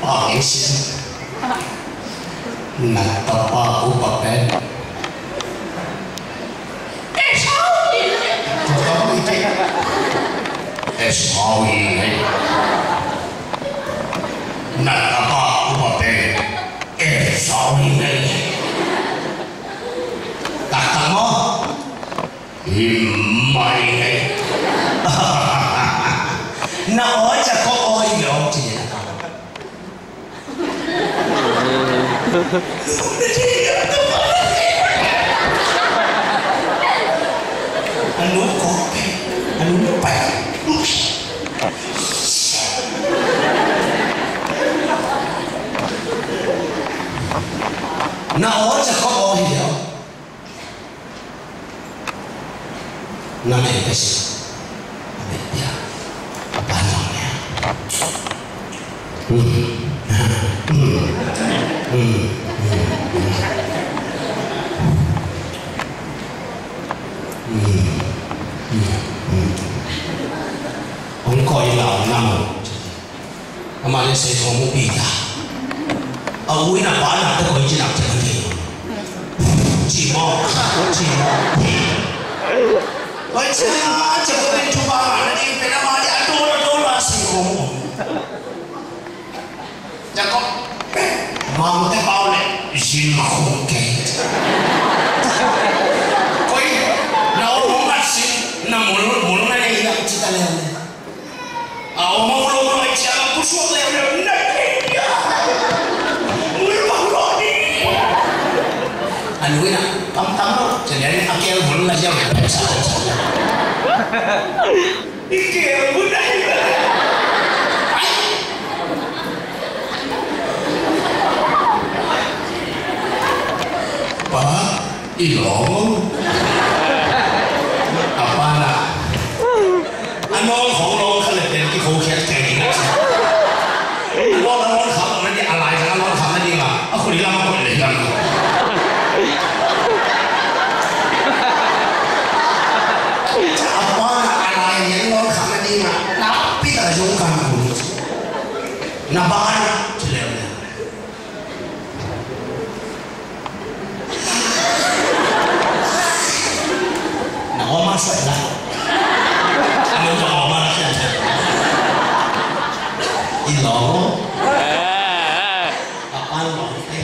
Aw, ei sin. Na tapa upa pen Esau hi. Esau hi. Na tapa upa pen Esau hi. Taktak maw? Hi mai ngai. Na aw Jacob aw hi lo ci na ka. A nu ko, a nu pai. Na aw Jacob aw hi lo. Na mel pia si. Na mel pia. A pa nuam nia. Hmm. Hmm. Hmm. Hmm. Hmm. Hmm. Hmm. Hong koih lau na mo. Amah le sei khawng uh pi ta. A u in a pa nak te koi ci nak te koi ci. Ci maw, ci maw. Koi ci a, ci ko in tu ba na ding pen amah le a dol a dol a sei khawng uh. Jacob, mang te pau le zin khawng kei. Koi, na ong hong at sin, na mul, mul na nei na ci ta le. A om a ulong lai ciang a pusuak leuleu na kei dia. Mul bang lo ni. A nu in a kamtam lo. Ciang a kel mul la ciang a sa sa sa. I keel bun ahi. Pa, i lawm. A pa na. A nawl khawng lawng kha le pen kikho khiat kei ding a ci. A nawl, a nawl khak na ding, a lai khak a nawl khak na ding a, a khut lam a khut lei lam. A pa na a lai a nawl khak na ding a, na pi ta zong kan khut. Na ba na ci leu na. Na oma suai la. Ano na oma la kian. I lawm. A pan lawm te.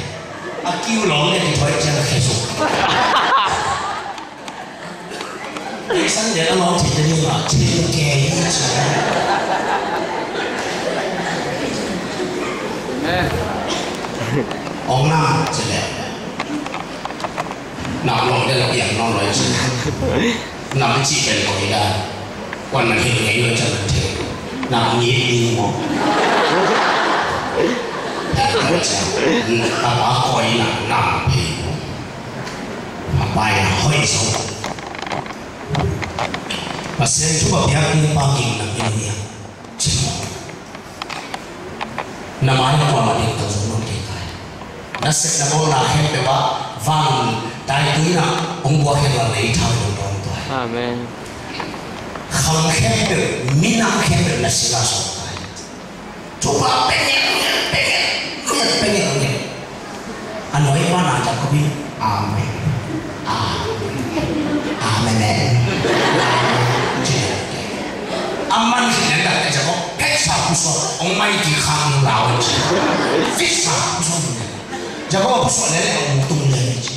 A kiu lawm te ki thoi ciang a khe su. Ei san deuh a lawng thei te ding a, thei kei hi ci. Ong nam ci le. Nam lawng deuh a piang nawn lo ci. Nam ci pen ko hi da. Kuan man hi kei lo ci man thei. Nam ni ding mo. Thei ko ci. A ba koi nam, nam thei mo. A pai na hoi so. Pasian thupha piak ding pa gimna in hi a, ci maw? Na mai kuamah ding tawh zong nong kei kai. Na sep na bawlna khempeuh ah vang taitui in ah hong buak hen la, lei thang dong dong tua. Amen. Khang khempeuh, minam khempeuh na sila sawm kai. Thupha pengel, pengel, pengel, pengel. A nuai pa na Jacob in, amen. Amen. Amen. A man khit leh dak Jacob, pek sa pusuak, ong mai ki khang lau ci. Fik sa pusuak. Jacob a pusuak leh leh ong tung leh ci.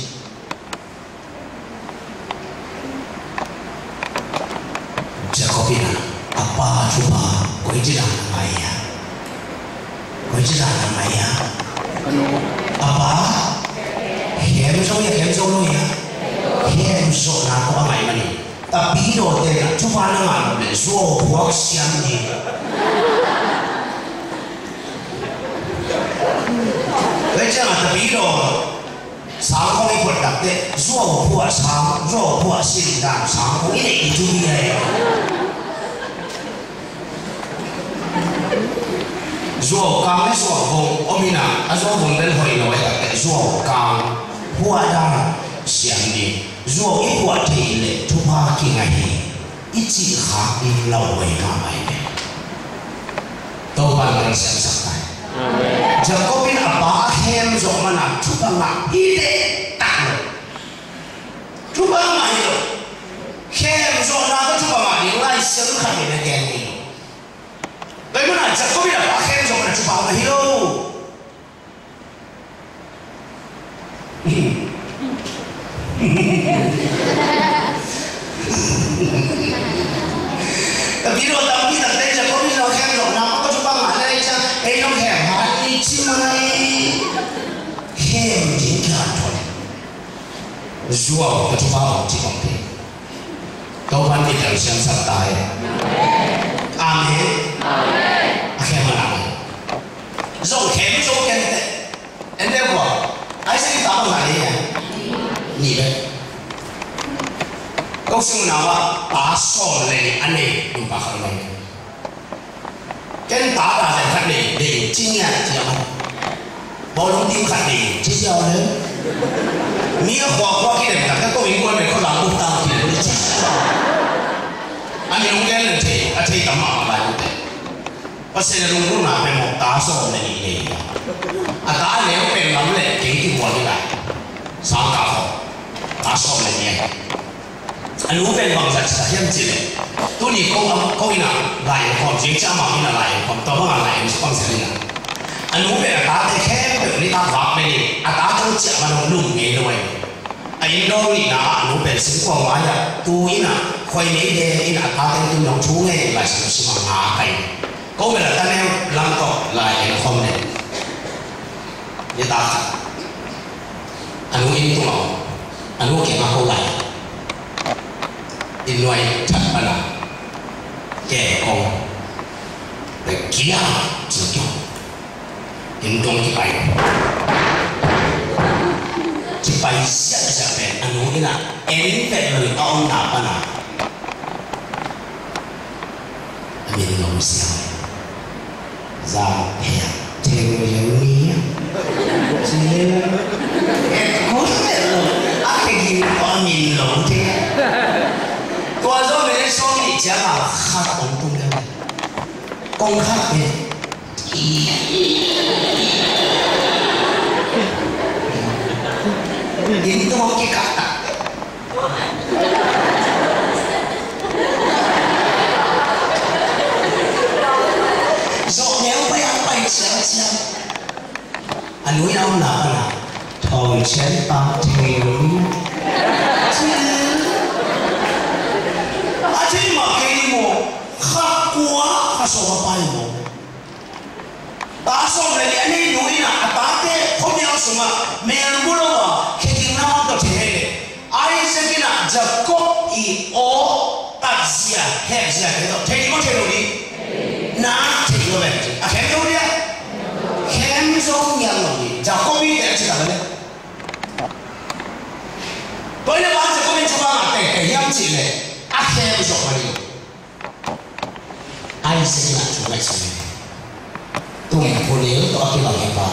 Jacob in a pa thupha koici dan a ngai a? Koici dan a ngai a? A pa khem zo a, khem zo lo a? Khem zo na ko a ngai mani. Tapidaw te na thupha na ngah lo leh zuau phuak siam ni. Koici dan a tapidaw sangkong i phuat tak teh, zuau phuah sang, zuau phuah sin dan sangkong i neih i thu hi a. Zuau kang le zuau vong om hi a, a zuau vong bel hoih lo a tak teh, zuau kang phuah dan siam ni. Zuau i phuah thei leh thupha kinga hi. I cih khak ding lo hoih mahmah hi ve. Topa'n hong siamsak ta hen. Amen. Jacob in a pa a khem zawh man a thupha ngah hi dektak lo. Thupha ngah hi lo. Khem zawhna tawh thupha ngah ding Lai Siangtho khat in a gen hi lo. Tua ahih manin Jacob in a pa a khem zawh man a thupha ngah hi lo. Tapidaw tampi takte Jacob in zong khem zawhna mah ka thupha ngah leh ciang ei zong khem hat ni ci mai. Khem ding kihanthawn. Zuau ka thupha ngah ci bang te. Topa'n i tel siamsak ta hen. Amen. Amen. A khem a nak. Zong khem zo ken teh. En deuh kua. Isaac in ta bang ngah ding a? Nih bek. Ko sung nau ah ta sawm le nih a nei nupa khat om hi. Ken ta ta le khat nei ding ci nia ci a. Bawlung ding khat nei ci nia le. Mi a khua khua kidem tak ka ko in kuan me kho lam buk ta kidem ci. A mi nong gen le thei, a thei tam mah lai te. Pasian a lunggulhna pen maw, ta sawm le nih nei hi a. A ta a neu pen lam le kei kibuan hi lai. Sangkah khawng ta sawm le nih ahi. A nu pen bangzah cih hiam cih leh, tuni ko, ko in a lai en khawm, zing ciang amah in a lai en khawm, tua bangah lai en bangzah in a. A nu pen a tate khempeuh nitak vak pen in a tate ciah man hong lum ngei lo ahi. A inn dawng nihna ah a nu pen singkuang mai ah tu in a khuai mei de in a tate tun dong thu ngei in Lai Siangtho sim a ngak ahi. Ko bel a ta neu lam tawh lai en khawm le. Nitak khat a nu inn tungah om, a nu kiangah ko lai. Inn nuai that pan a Kei kong, na kia, ci kong. Inn tuang kipai. Kipai siaksia pen a nu inn ah en vet lo in a omna pan a, a min lo siang. Zang pia, theng lian ni. Ci lian. Et kun vet lo. A khe gim ko a min lo te. Tua zo me le song ni ciang a khat ong tung le. Kong khat me. Inn tuang kikah tak. Zawh neu pai ang pai ciangciang. A nui a omna pan a thong cian pa thei lo ni. A thei mah kei ni maw. Kha kua kha sawm a pai maw. Ta sawm le nih a nei nu in ah a tate khuamial sungah melbu lo a khe gimna om tawh thei le. Isaac in ah Jacob i aw tatzia hehzia te tawh thei ding maw thei lo ding? Na thei lo ve. A khem zo dia? Khem zo ngiat lo ding. Jacob i te a ci tak le. Tua in ah Jacob in cu bang a teitei hiam cih le a khem zo mah ding. Isaac in ah thu ngaihsun hi. Tum khunil tawh a kibang hi pa.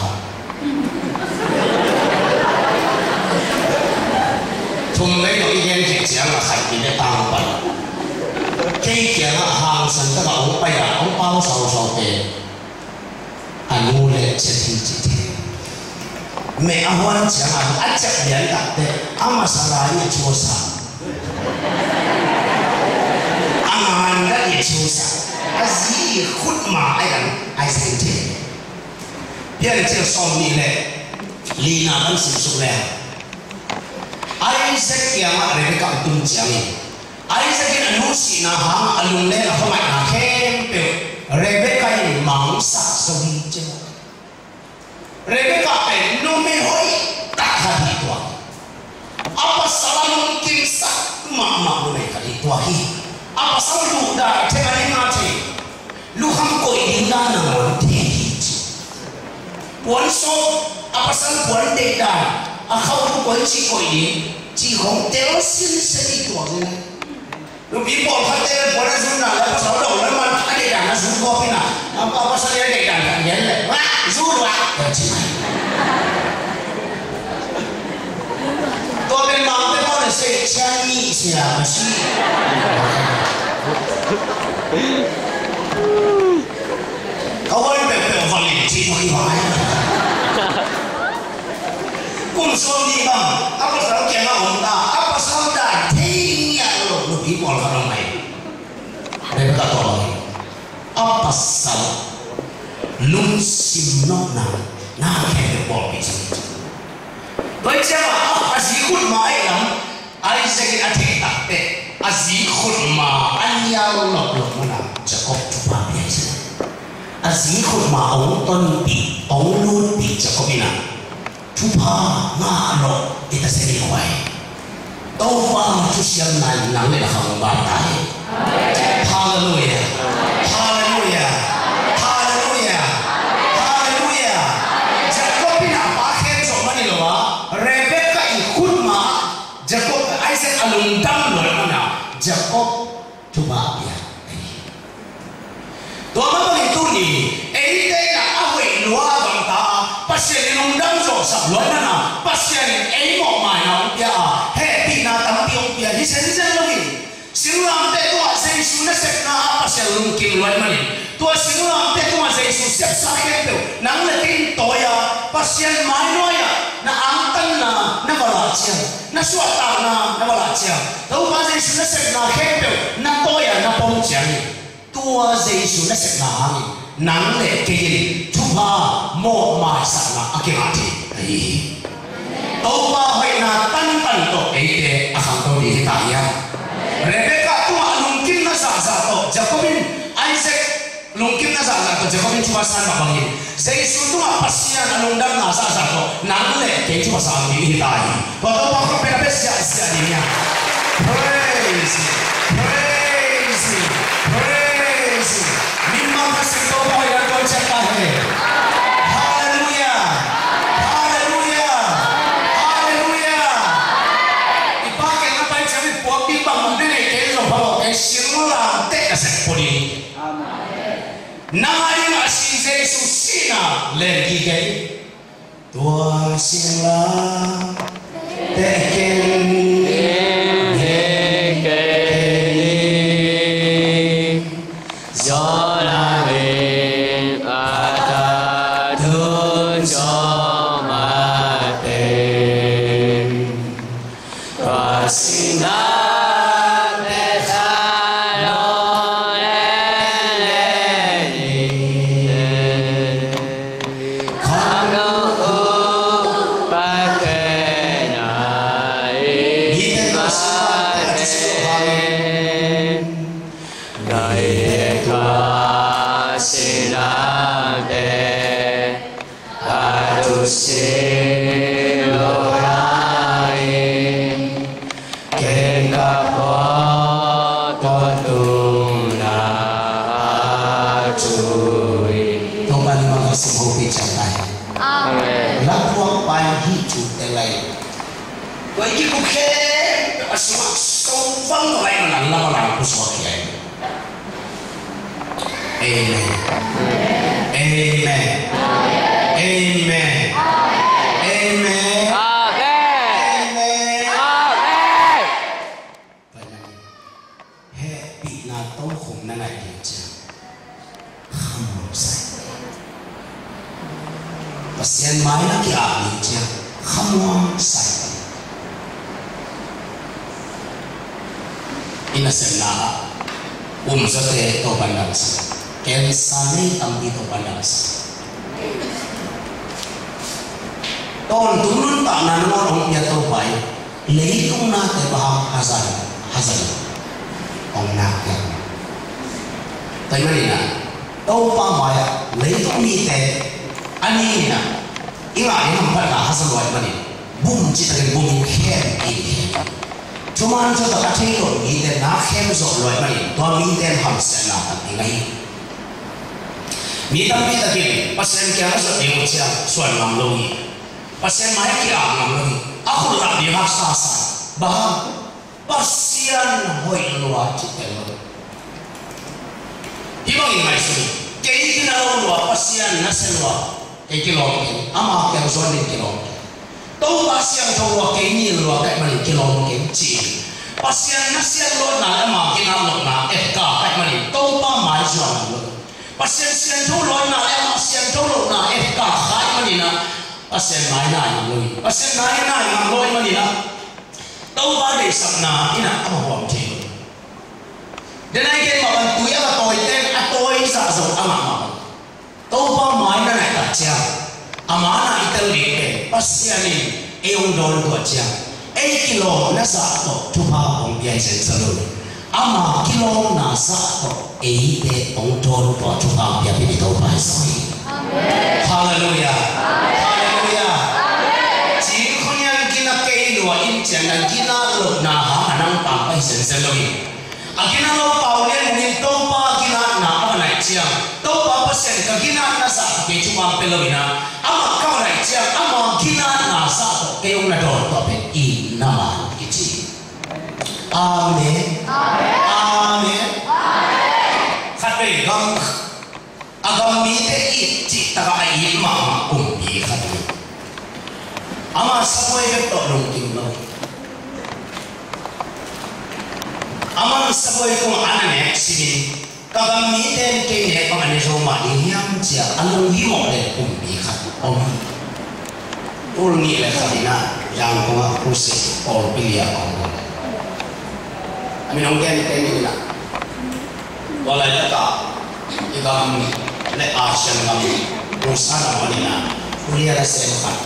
Thum vei tawh i gen khit ciang a khat in a tang pan. Kei kiangah hangsan takah hong pai a hong pau sausau te. A nu le ciat hi ci thei. Meh a huan ciang a, a ciat lian tak te, a masa lai i thusa. A ngan dah i thusa. A zi i khut ma a iang, a i sin thei. Piancil sawm nih le lina kan sim suk le. Isaac kiangah Rebekah tung ciangin Isaac in a nu sihna hangah a lunglen a khuangaihna khempeuh Rebekah in mangsak zo hi ci. Rebekah pen numei hoih tak khat hi tuak. A pasal a lungkimsak mahmah numei khat hi tuak hi. A pasal duhdan thei a, ning a thei. Lukham koih ding dan nangawn thei hi ci. Puan sawp, a pasal puan deih dan, a khauh uh kuan cih koih ding cih khong tel sinsen hi tuak hi. Nupi pawlkhatte le puan a zun dan le a pasal dong le man a deih dan a zun khawk hi na. A pasal i a deih dan khat ngen le, "Wah, zun wah," ka ci. Tua pen Mangte pau le sei ciang ni sia ma si. Ka huai peuhpeuh vang in ci tua hi vai. Kum sawm nih bang a pasal kiangah om ta, a pasal dan thei ngiat lo nupi pawlkhat om mai. Rebekah tua bang hi. A pasal lungsim nawkna na khempeuh pawlpi ci. Tua hi ciangah a zi khut ma a ih lam Isaac in a theih tak teh a zi khut ma a nial loplop munah Jacob thupha pia hi ci. A zi khut ma hong tonpih, hong lutpih Jacob in ah thupha ngah loh i ta sia ding uh hi. Topa thusiamna in nang le na khang hong ban ta hi. Halleluiah. Halleluiah. Halleluiah. Halleluiah. Jacob in a pa khem zawh man hi lo a, Rebekah i khut ma Jacob, Isaac a lungdam luat man a Jacob thupha a pia. Tua mah bangin tuni eite in a hoih lua a gamta a, Pasian in lungdam zawhsak luat man a, Pasian in ei mawhmaina hong pia a, hehpihna tampi hong pia hi zenzen lo hi. Singlamteh tungah Jesu nasepna ah Pasian lungkim luat manin, tua singlamteh tungah Jesu sepsa khempeuh nang le kei in tawi a, Pasian mai nuai ah na angtanna na va lah ciang, na suahtakna na va lah ciang, Topa Jesu nasepna khempeuh na tawi a na pom ciang hi. Tua Jesu nasepna hangin nang le kei in thupha mawhmaisakna a kingah thei ahi hi. Topa hoihna tantan tawh eite a khangto ding hi ta hiam? Rebekah tungah lungkimna zahzah tawh Jacob in, Isaac lungkimna zahzah tawh Jacob in thupha san mah bangin Jesu tungah Pasian a lungdamna zahzah tawh nang le kei thupha san ding hi ta hi. Tua Topa khuapi na pia ziahziah ding hi a. Praise Him. Praise Him. Praise Min mang khat sim Topa hoih dan tuan ciat ta hen. Halleluiah. Halleluiah. Halleluiah. I Pa kiang na pai ciangin puak ding bang mun ding nei kei zong phamawh kei, singlamteh ka sep pua ding. Nang a dingin a si Jesu sihna len kik ei. Tua singlamteh ken, ken, ken, ken, Jonah in a ta tun Jonah te. Tua singlamteh tawh lawh leh leh ni. Kham luk uh Pasian a i mite tua singlamteh a tusia hangin. Daite tua singlamteh a tusia lo hangin. Ken ka pawt tua tungah a tui. Topa in mah ka sum hopih ciat ta hen. Amen. Lampuak pai hih thute lai. Tua i kikup khempeuh a sungah song bang tua lai man a lam a lam pusuak hi ai. Amen. Amen. Amen. Amen. Amen. Hehpihna tokhom na neih ding ciang khamuang sa ing. Pasian mai na ki-ap ding ciang khamuang sa ing. I nasepna ah umzawte Topa'n dangsa, cancer nei tampi Topa'n dangsa. Tawntung nuntakna nangawn hong pia Topa in leitung nate bang hang hazan, hazan hong nak piak. Tua ahih manin ah Topa mai-ah leitung mite a nih in ah i ngah ding hamphatna haza lua ahih manin bum citakin bum in khem in khem. Thuman thutak a thei lo mite na khem zawh lua ahih manin tua mite in hamsiatna tak ding ahi. Mi tampi takin Pasian kiang a zawh ding uh ciang suan ngam lo hi. Pasian mai kiang ngam lo hi. A khut lah ding haksa sa. Bang hang? Pasian hoih lua cih tel lo. Hih bangin ngaihsun in, kei gina lo lua, Pasian nasia lua, kei kilawm kei, ama kiang zuan ding kilawm kei. Topa siangtho lua, kei nilh lua ka hih manin kilawm kei ci in. Pasian nasia luatna le ama gina lohna etkak ka hih manin Topa mai zuan ngam lo. Pasian siangtho luatna le ama siangtho lohna etkak ka hih manin ah Pasian mai nai ngam lo. Pasian mai nai ngam lo ahih manin ah Topa deihsakna in ah a va huam thei lo. Denai gen mah bang tui a va tawi teng a tawi zah zong a ngah mah bang. Topa mai na naih tak ciang a mana i tel ding pen Pasian in ei hong dawn tuah ciang ei kilawmna zah tawh thupha hong pia hi zenzen lo. Ama kilawmna zah tawh eite hong dawn tua thupha piak hi Topa hi zaw hi. Halleluiah. Halleluiah. Cing khunian gina kei lua in ciang na gina lohna hang a nang pampai zenzen lo hi. A gina lo pau lian in Topa ginatna a va naih ciang Topa Pasian ka ginatna zah kei thupha pia lo in ah amah ka va naih ciang ama ginatna zah tawh kei hong na dawn tua pen itna man kici. Amen. Amen. Khatvei gam, a gam mite it cih takah a it mahmah kumpi khat hi. Ama sabuai bek tawh lungkim lo. Aman sabuai tungah a na nek simin ka gam mite in kei nek bang a ne zo mah ding hiam ci-a a lunghimawh le kumpi khat om hi. Tul nih le khat in ah Yangon ah crusade pawlpi li-ah a om. A min hong gen teng in ah tua laitakah i gam le Asian gam Busan a om in ah ulian a sem khat,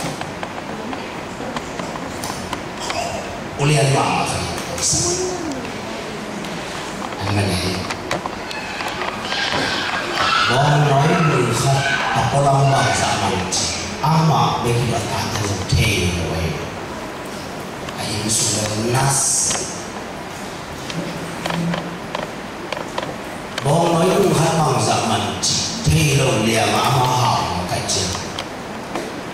ulian mahmah khat, an man hi. Bawngnawi mun khat a pualam bangzah mang ci, amah bek hi lo a, tate zong thei lo hi. A inn sung le nas. Bawngnawi mun khat man cih thei lo liang a ama hau a kaih ciang,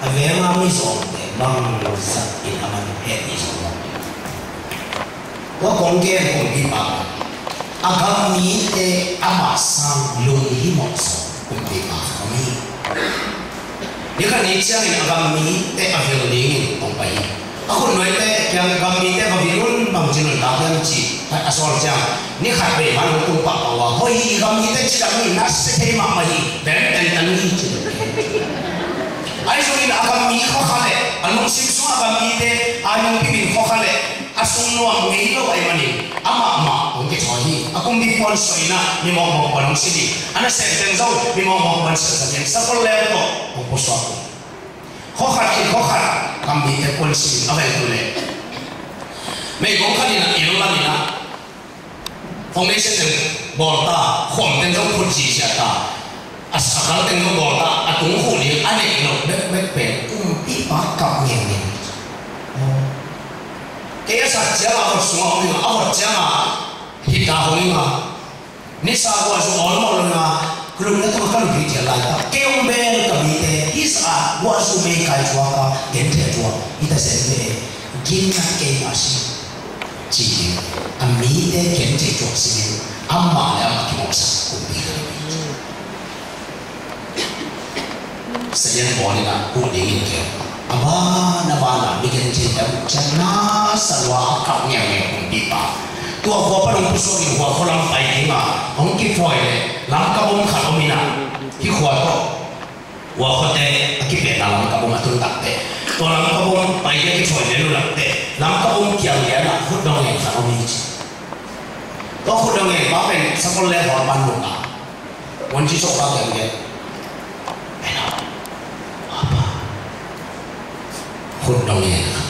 a veng a mizawngte bangzah in a man heh dih zong lo. Tua kong gen kumpipa, a gam mite amah sang lunghimawh zaw kumpipa om hi. Ni khat ni ciangin a gam mite a vil dingin hong pai hi. A khutnuaite kiang gam mite va vil un, bangci nuntak hiam ci a sawl ciang, ni khat vei man hong tung pahpah uh a, hoi hi, i gam mite cidam hi, nasia thei mahmah hi, bem tentan hi ci. Ahi zongin a gam mi khua khat leh a lungsim sungah a gam mite a nungpip in khua khat leh a sung nuam ngei lo ahih manin amah mah hong kithawi hi. A kumpi puan sawh in ah, mi mawkmawk puan hong sin hi. A nasem teng zong mi mawkmawk puan siasak in, sapol leng tawh hong pusuak hi. Khua khat khit khua khat gam mite puan sin in a vei tu leh, meigong khat in ah, inn lam in ah, foundation teng bawl ta, khuam teng zong phut zihziah ta, a, a kal teng zong bawl ta, a tung khuh ding a neih loh bekbek pen kumpipa kap ngeungeu. Kei a sak ciang a vot sungah om ding a, a vot ciang a hita hong ing a, nisa guahzu awlmawh lo ding a, kulum na tungah ka lup hi cian laitak kei hong bel ka mite hisa guahzu meikai thuak a, genthei thuak hita zen ve. Ginna keima si. Ci hi. A mite genthei thuak sinin amah le amah kimawhsak kumpi ka hi. Sadian pawl in ah huh dingin keu. A ban a ban a mi genthei tam ciang nasa lua a kap ngeungeu kumpipa. Tua khua pan hong pusuak in hua khua lam pai ding a hong kiphuai leh Lamka bom khat om in ah, hih khua tawh Hua khuate a kipehna Lamka bom a tun takteh, tua Lamka bom pai dia kithawi lian uh lakteh, Lamka bom kiang lianah khutdong ngen khat om hi ci. Tua khutdong ngen pa pen sakol le hawl pan mu ta. Wunci chok pa kiang lian. Khutdong ngen khat.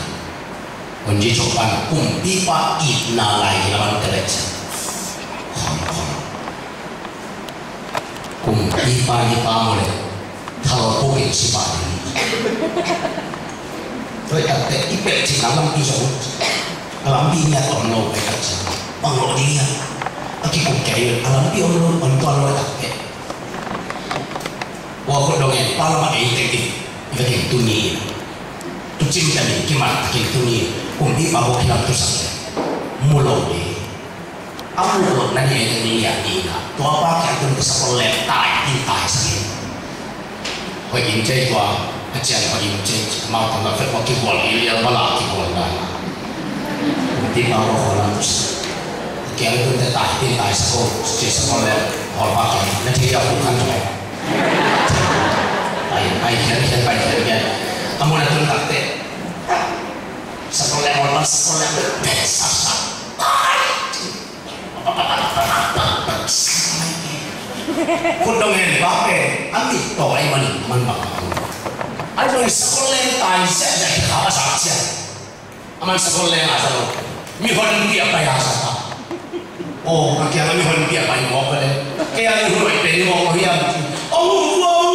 Wunci chok pan kumpipa itna lai hi laman telek ci. Khom khom. Kumpipa ni pa mu le thal puk in si pah ding. Tua hi takteh i pelh cihna lampi zong, a lampi ngiat om lo pai tak ciang bang lo ding hiam? A kikum kei a lampi om lo, om tuan lo hi takteh. Hua khutdong ngen pa lamah ei tek ding i vekin tuni in, tucim tamin kimat takin tuni in kumpipa hua kilam tusak le mu lo ding. A muh loh na hi leh ni lian ni na, tua pa kiang tun ka sakol leng tai in tai sak in. Hoih in cei tua, a cian hoih in cei, mau tang na fek wa kigual i lial bala kigual na. Kumpipa wa khol na tus. Kiang tun te tai in tai sak o, cei sakol leng, hol pa kiang, na thei ya pu kan tua. Pai, pai kiang, kiang, pai kiang, kiang. A muh na tun tak te. Sakol leng, hol pa sakol leng, pai, sak, sak. Khutdong ngen pa pen a mit tawh ahih manin man bang a khutdong. Ahi zongin sakol leng tai ziahziah khit kha a zak ciang, a man sakol leng a za lo. Mihonpi a pai a za ta. Aw, ka kiang a mihonpi a pai mawk ka le. Kei a mihonpi a pai mawk ka hiam. Aw, aw, aw.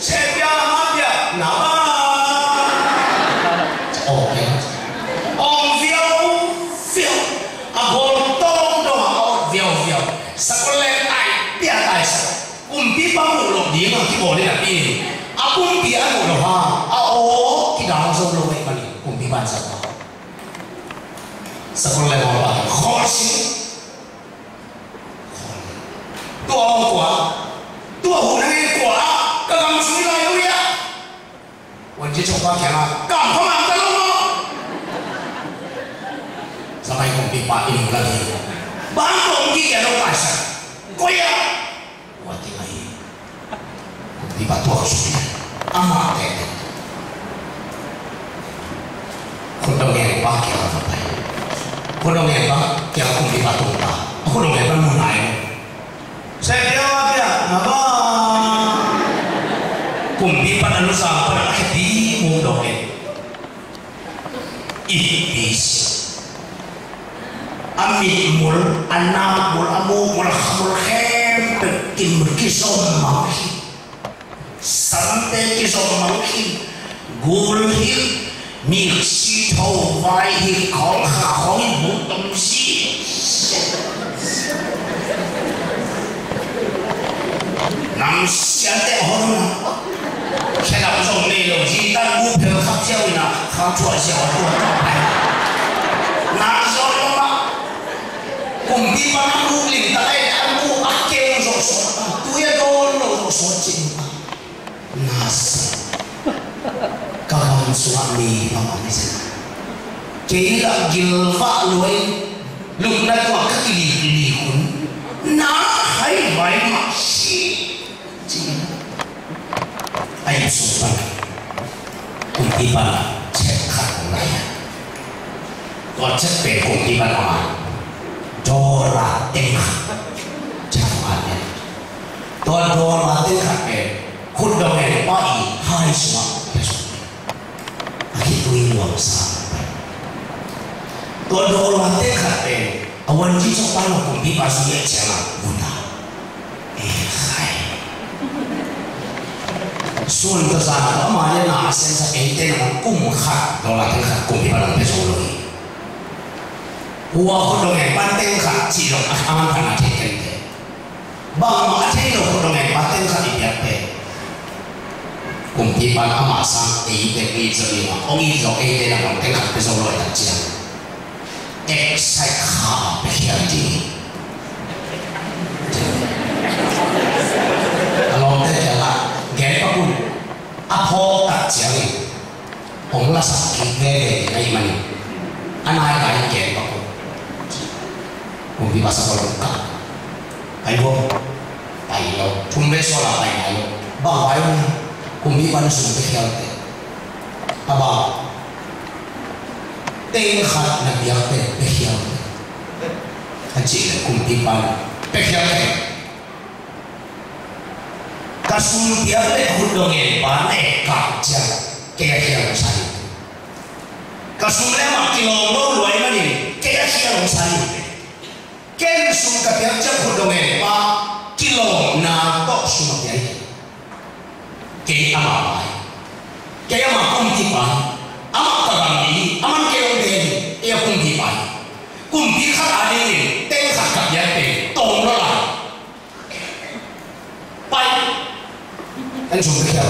Sepia, mapia, na ba. Aw, kei. Aw, viau, viau. A bawl tawng dong a awt viauviau. Sakol leng tai pia tai sa. Kumpipa muh loh ding a kibawl in a pi. A kumpi a muh loh hang a aw kidang zo lo vei mani kumpipa in sa. Sakol leng aw pa khol si. Tua aw kua. Tua hun hang kua. Ka gam sung lai lo ya. Wan ci chok pa kiang a kam khamang ta lo maw? Samai kumpipa in la hi. Bang kong ki kiang lo pa sa. Ko ya. Wa ti ngai. Kumpipa tua suk. Ama te. Khutdong ngen pa kiang a pai. Khutdong ngen pa kiang kumpipa tung ta. Khutdong ngen pa mun ai. Sa dia wa pia na ba. Kumpipa na lu sa pa na kheti mung dong e. Ipis. A mit mul, a nak mul, a muk mul, a kha mul khempeuh kim kizom mang hi. Sante kizom mang hi. Gul hi. Miksi tho vai hi, khawng kha khawng in buk tom si. Te hong na. Khedap zong nei lo, zitan bu phel khap ziau ina, khang thuah ziau a tua tawh pai. Na zong lo ma. Kumpipa na bu lim ta lai, an bu a keu zong suak ta. Tui a dawn lo zong suak cin ta. Na sa. Ka gam sungah mi bang a mi zen. Kei la gilvah luai. Lukna tuah ka kilik lik hun. Na hai vai mah si. Ci. A inn sung pan kumpipa na check khat hong lai. Tua check pen kumpipa na ma dollar teng khat check hong lai. Tua dollar teng khat pen khutdawh ngen pa i hai sungah pia sung. A khitui nuamsa. Tua dollar teng khat pen a wanci cawk pan lo kumpipa sung i et ciangin buta. Eh, khai. Sun tawh zan tawh amah le na a sensak eite na kum khat dollar teng khat kumpipa na pia zo lo hi. Hua khutdawh ngen pan teng khat cih lo a man pan a thei kente. Bangmah a thei lo khutdawh ngen pan teng khat i piak pen. Kumpipa na amah sang eite i it zo i mah, hong it zo eite na bang teng khat pia zo lo i tak ciang. Excite kha pia khial ding. A lawmte kiangah gen pak un. A phawk tak ciangin hong lasak kik veve ding ahih manin a nai nai gen pak un. Kumpipa sa ko lungka. Pai bo. Pai lo. Thum ve sual a pai nai lo. Bang vai un. Kumpipa na sum pia khial te. A bang. Teng khat na piak pen pia khial. A cih leh kumpipa na pia khial. Ka sum piak leh khutdawh ngen pa na et kah ciang kei a khial hong sa hi. Ka sum leh amah kilawm lo luai manin kei a khial hong sa hi. Ken sum ka piak ciang khutdawh ngen pa kilawmna tawh sum a pia hi. Kei amah pa hi. Kei amah kumpipa hi. Amah ka gam mi hi. Aman kei hong den hi. Kei a kumpipa hi. Kumpi khat a dingin teng khat ka piak pen tawm lo lai. Pai. Kan sum ka khial.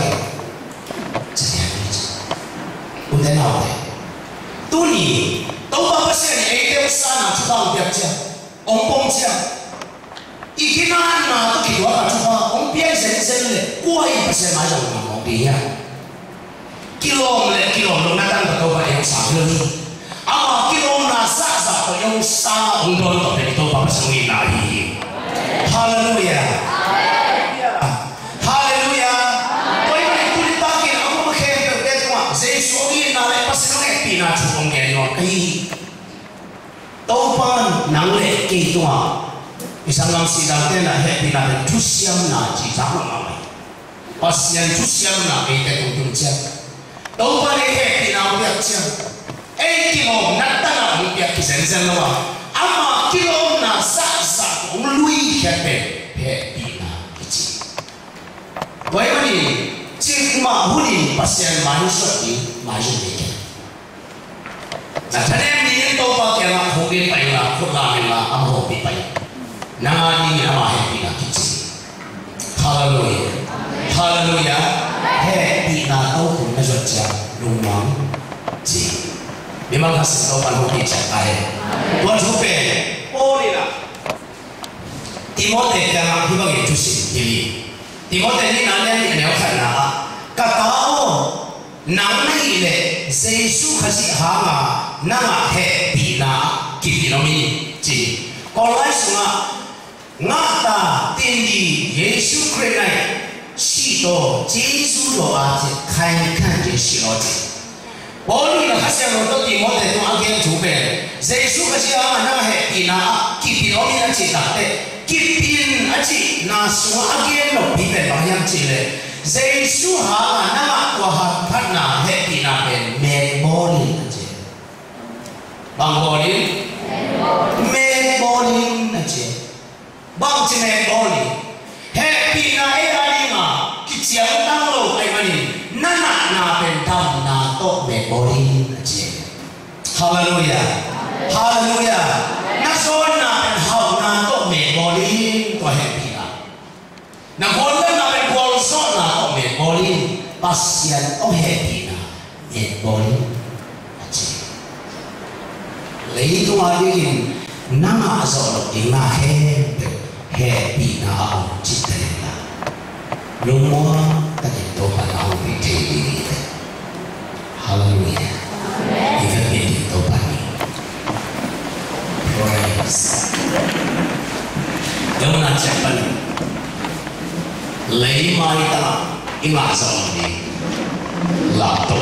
Ute naute. Tuni Topa Pasian in eite hong san a thupha hong piak ciang, hong pom ciang, i kinatna tawh kituak a thupha hong piak zenzen leh kua in Pasian mai zong hong mawk ding hiam? Kilawm leh kilawm lohna tangka Topa in hong sang lo hi. Ama kilawmna zahzah tawh hong sang hong dawn tawh pen Topa Pasian hong itna ahi hi. Halleluiah. Halleluiah. Tua ahih manin tuni takin a um khempeuhte tungah Jesu hong itna leh Pasian hong hehpihna thu hong gen nuam ka hi hi. Topa in nang leh kei tungah i sanggam sih dangte na hehpihna pen thusiamna cih zak mahmah hi. Pasian thusiamna eite tung tung ciang, Topa in ei hehpihna hong piak ciang, ei kilawmna tan a hong piak hi zenzen lo a, ama kilawmna zahzah hong luikhiat pen hehpihna kici. Tua ahih manin cikmah hunin Pasian mai suak ding maizum hi kei. Na thanem ni in Topa kiangah khukdin pai inla, khut lam inla, ama hopih pai. Nang a dingin ama hehpihna kici. Halleluiah. Halleluiah. Hehpihna tokhom na zuat ciang lungmuang ci. Mimal khat sin Topa in hopih ciang ka he. Tua thu pen Paul in a Timote kiangah hih bangin thusim hilh hi. Timote nihna lian nih neu khatna ah, ka ta aw, nang na hih leh Jesu Khazih hanga nangah hehpihna ah kipin om in, ci hi. Kawllai sungah, ngah ta, tindi Jesu Khrih na hi, sih tawh Jesu tawh a, ci, khain khan Jesu aw, ci. Paul in a Kha Siangtho tawh Timote tungah a gen thu pen Jesu Khazih hanga nang hehpihna ah kipin om in a cih takteh, kipin a cihna sungah a gen noppi pen bang hiam cih leh, Jesu hanga nangah tua hamphatna hehpihna pen met bawl in a ci. Bang bawl in? Met bawl in a ci. Bangci met bawl in? Hehpihna ei a dinga kiciangtang lo ahih manin na natna pen damna tawh met bawl in a ci. Halleluiah. Halleluiah. Na zawnna pen hauhna tawh met bawl in, tua hehpihna. Na gualnatna pen gualzo Pasian hong hehpihna ngen bawl in, a ci. Leitung a dingin na ngah zawh loh ding na khempeuh hehpihna a om cihte in la, lungmuang takin Topa na hong pia thei ding hi teh. Halleluiah. Amen. I vekpi in Topa ni. Praise. Yomna ciah panin leimai tangah i ngah zawh loh ding laptop,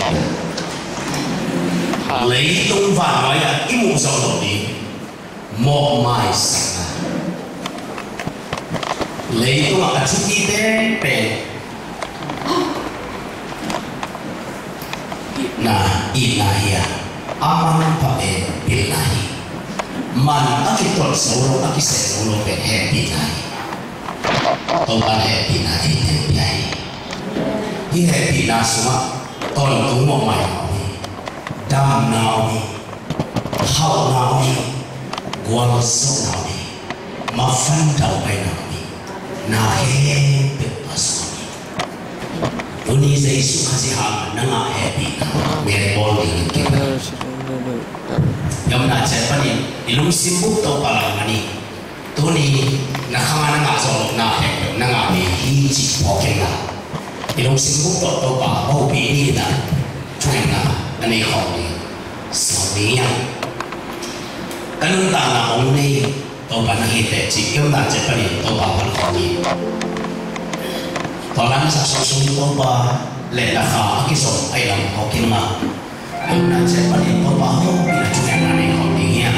leitung vannuai ah i muh zawh loh ding mawhmaisakna, leitungah a thupi penpen na itna hi a, a manpha pen pilna hi. Man a kitolh zo lo, a kiseh zo lo pen hehpihna hi. Topa hehpihna eite pia hi. Hih hehpihna sungah tawntung mawhmaina om hi. Damna om hi. Hauhna om hi. Gualzawhna om hi. Mafan daupaina om hi. Na khempeuh a sung om hi. Tuni Jesu Khazih hangah na ngah hehpihna mel bawl dingin kipan. Yomna ciah panin i lungsim bup Topa lam mani. Tuni na khang a na ngah zawh loh na khempeuh na ngah ding hi cih phawk in la, i lungsim bup tawh Topa hopih ni in a thungetna na nei khawm ding. Sawm ding hiam? Ka nuntakna hong nei Topa na hi teh cih, yomna ciah panin Topa hon khawm ni. Tua lam sa sung sung Topa le na kha a kizom a i lam hawk in la, yomna ciah panin Topa hopihna thungetna nei khawm ding hiam?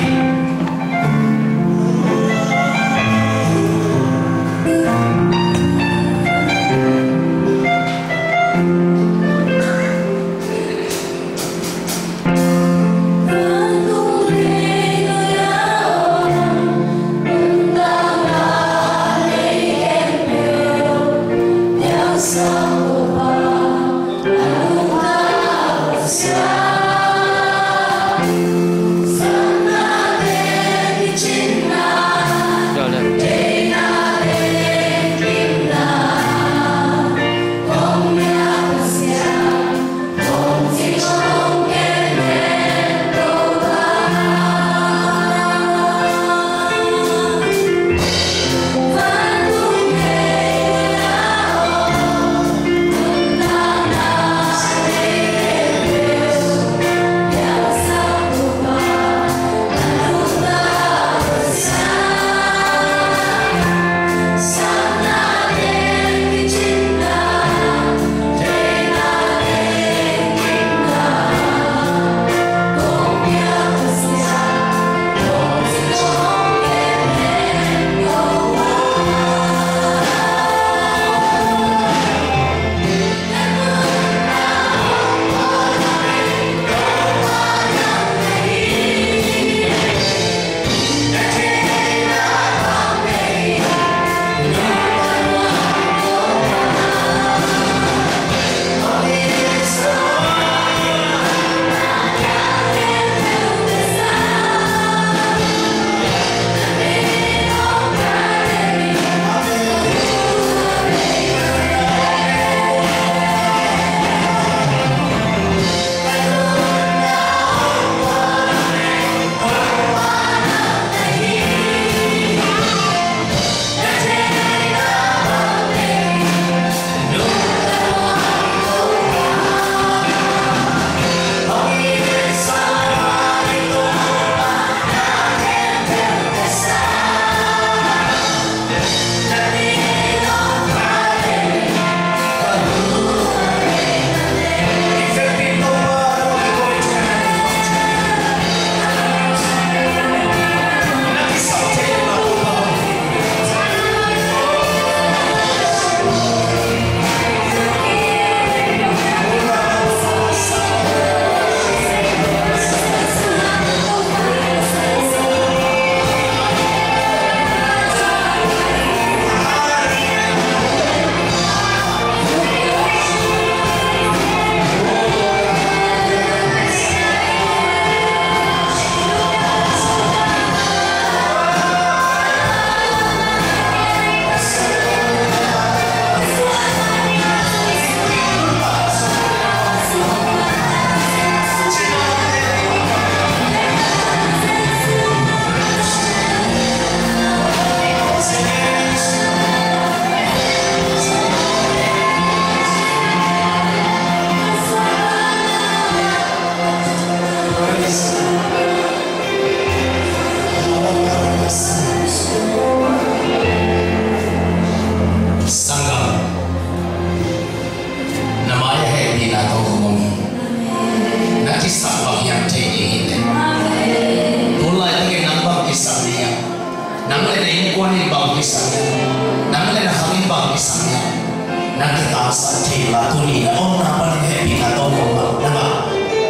Na kitangsap thei la, tuni na omna panin hehpihna tawh om a, nang a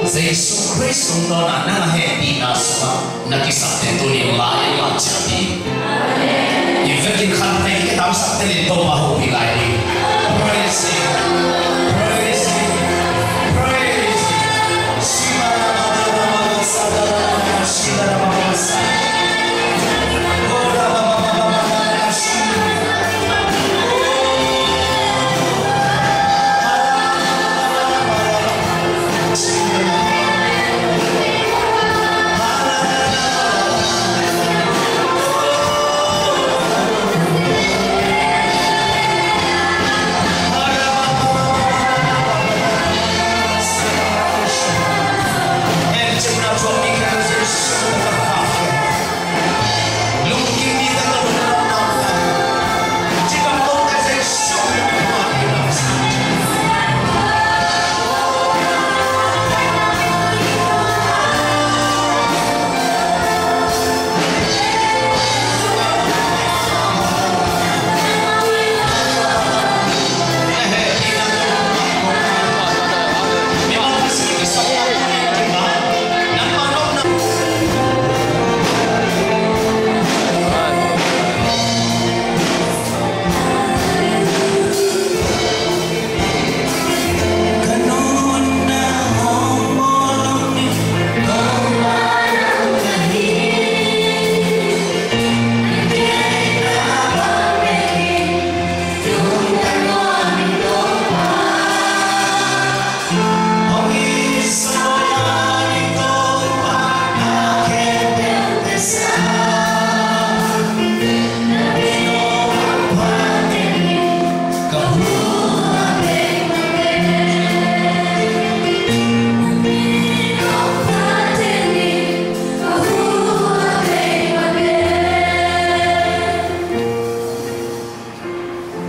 Jesu Khrist tungtawna nang a hehpihna sungah na kisapte tuni la in la ciat hi. I vekin khan thei kitangsap te in Topa hopih lai hi. Praise Him. Praise Him. Praise Him.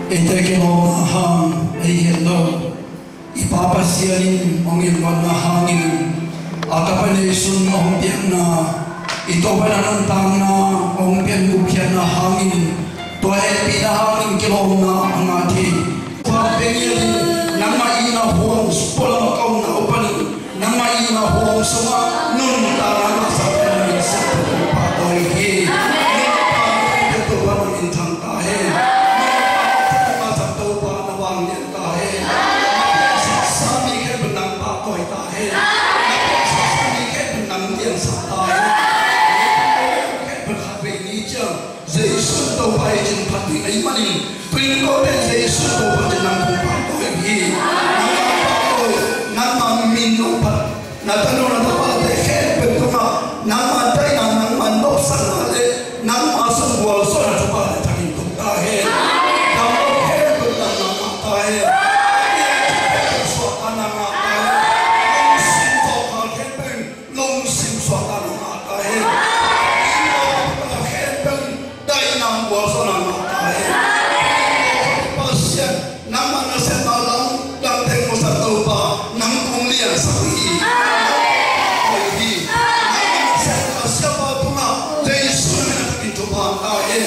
Eite kilawmna hang ei het lo. I Pa Pasian in hong inluatna hangin a ka pa Jesu'n a hong piakna, i Topa na nuntakna hong pian gupkhiatna hangin, tua hehpihna hangin kilawmna a ngah hi. Tua bek hi lo, nangmah itna huang sung, pualam a ka omna uh panin nangmah itna huang sungah nuntakna ngahsakte na min siangtho pahtawi hi. Nuntakna ngahsakte Topa na minthang ta hen. Nuntakna ngahsak Topa na vanglian ta hen. Na piangsaksa mi khempeuh nang pahtawi ta hen. Na piangsaksa mi khempeuh nang liansak ta hen. Khempeuh khatvei ni ciang Jesu Topa hi cih phat ding ahih manin, tuni in kote Jesu Topa cih nang kong pahtawi hi. Nangmah pahtawi, nangmah min hong phat, na tanu na tapate khempeuh tungah nangmah daihna, nangmah nopsakna le nangmah sung gualzawhna thupha na thakin tung ta hen. Damlo khempeuh nangmah ngah ta hen. Suahtakna ngah ta hen. Lungsim tawlkhat khempeuh lungsim suahtakna ngah ta hen. Khempeuh daihna gualzawhna ngah ta hen. Pasian, nangmah nasepna lamdang teng musak Topa, nang kong liansak hi. Hi. Nangmah nasepna siapa tungah Jesu na min a thakin thupha ta hen.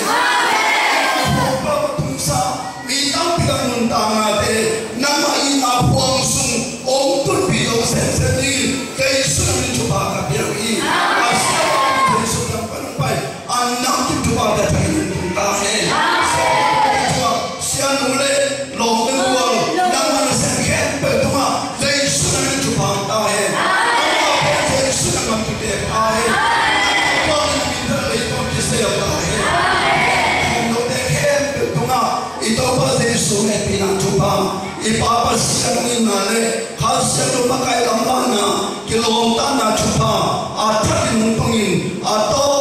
Thupha tungsa mi tampi tak nuntaknate nangmah itna huang sung hong tunpih lo semsem dingin Jesu na min thupha ka pia uh hi. A siapa Jesu tang pan hong pai a namkim thupha ka thakin hong tung ta hen. Siapa Jesu, sianu le lawm le gual nangmah nasem khempeuh tungah Jesu na min thupha ta hen. Nangmah pen Jesu na ngamtute ta hen. Nangmah pen na min ta lei tawh kisel ta hen. Khempeuh tungah i Topa Jesu hehpihna thupha, i Pa Pasian hong itna le Kha Siangtho makai lamdanna, kilawmtatna thupha a thakin hong tungin a taw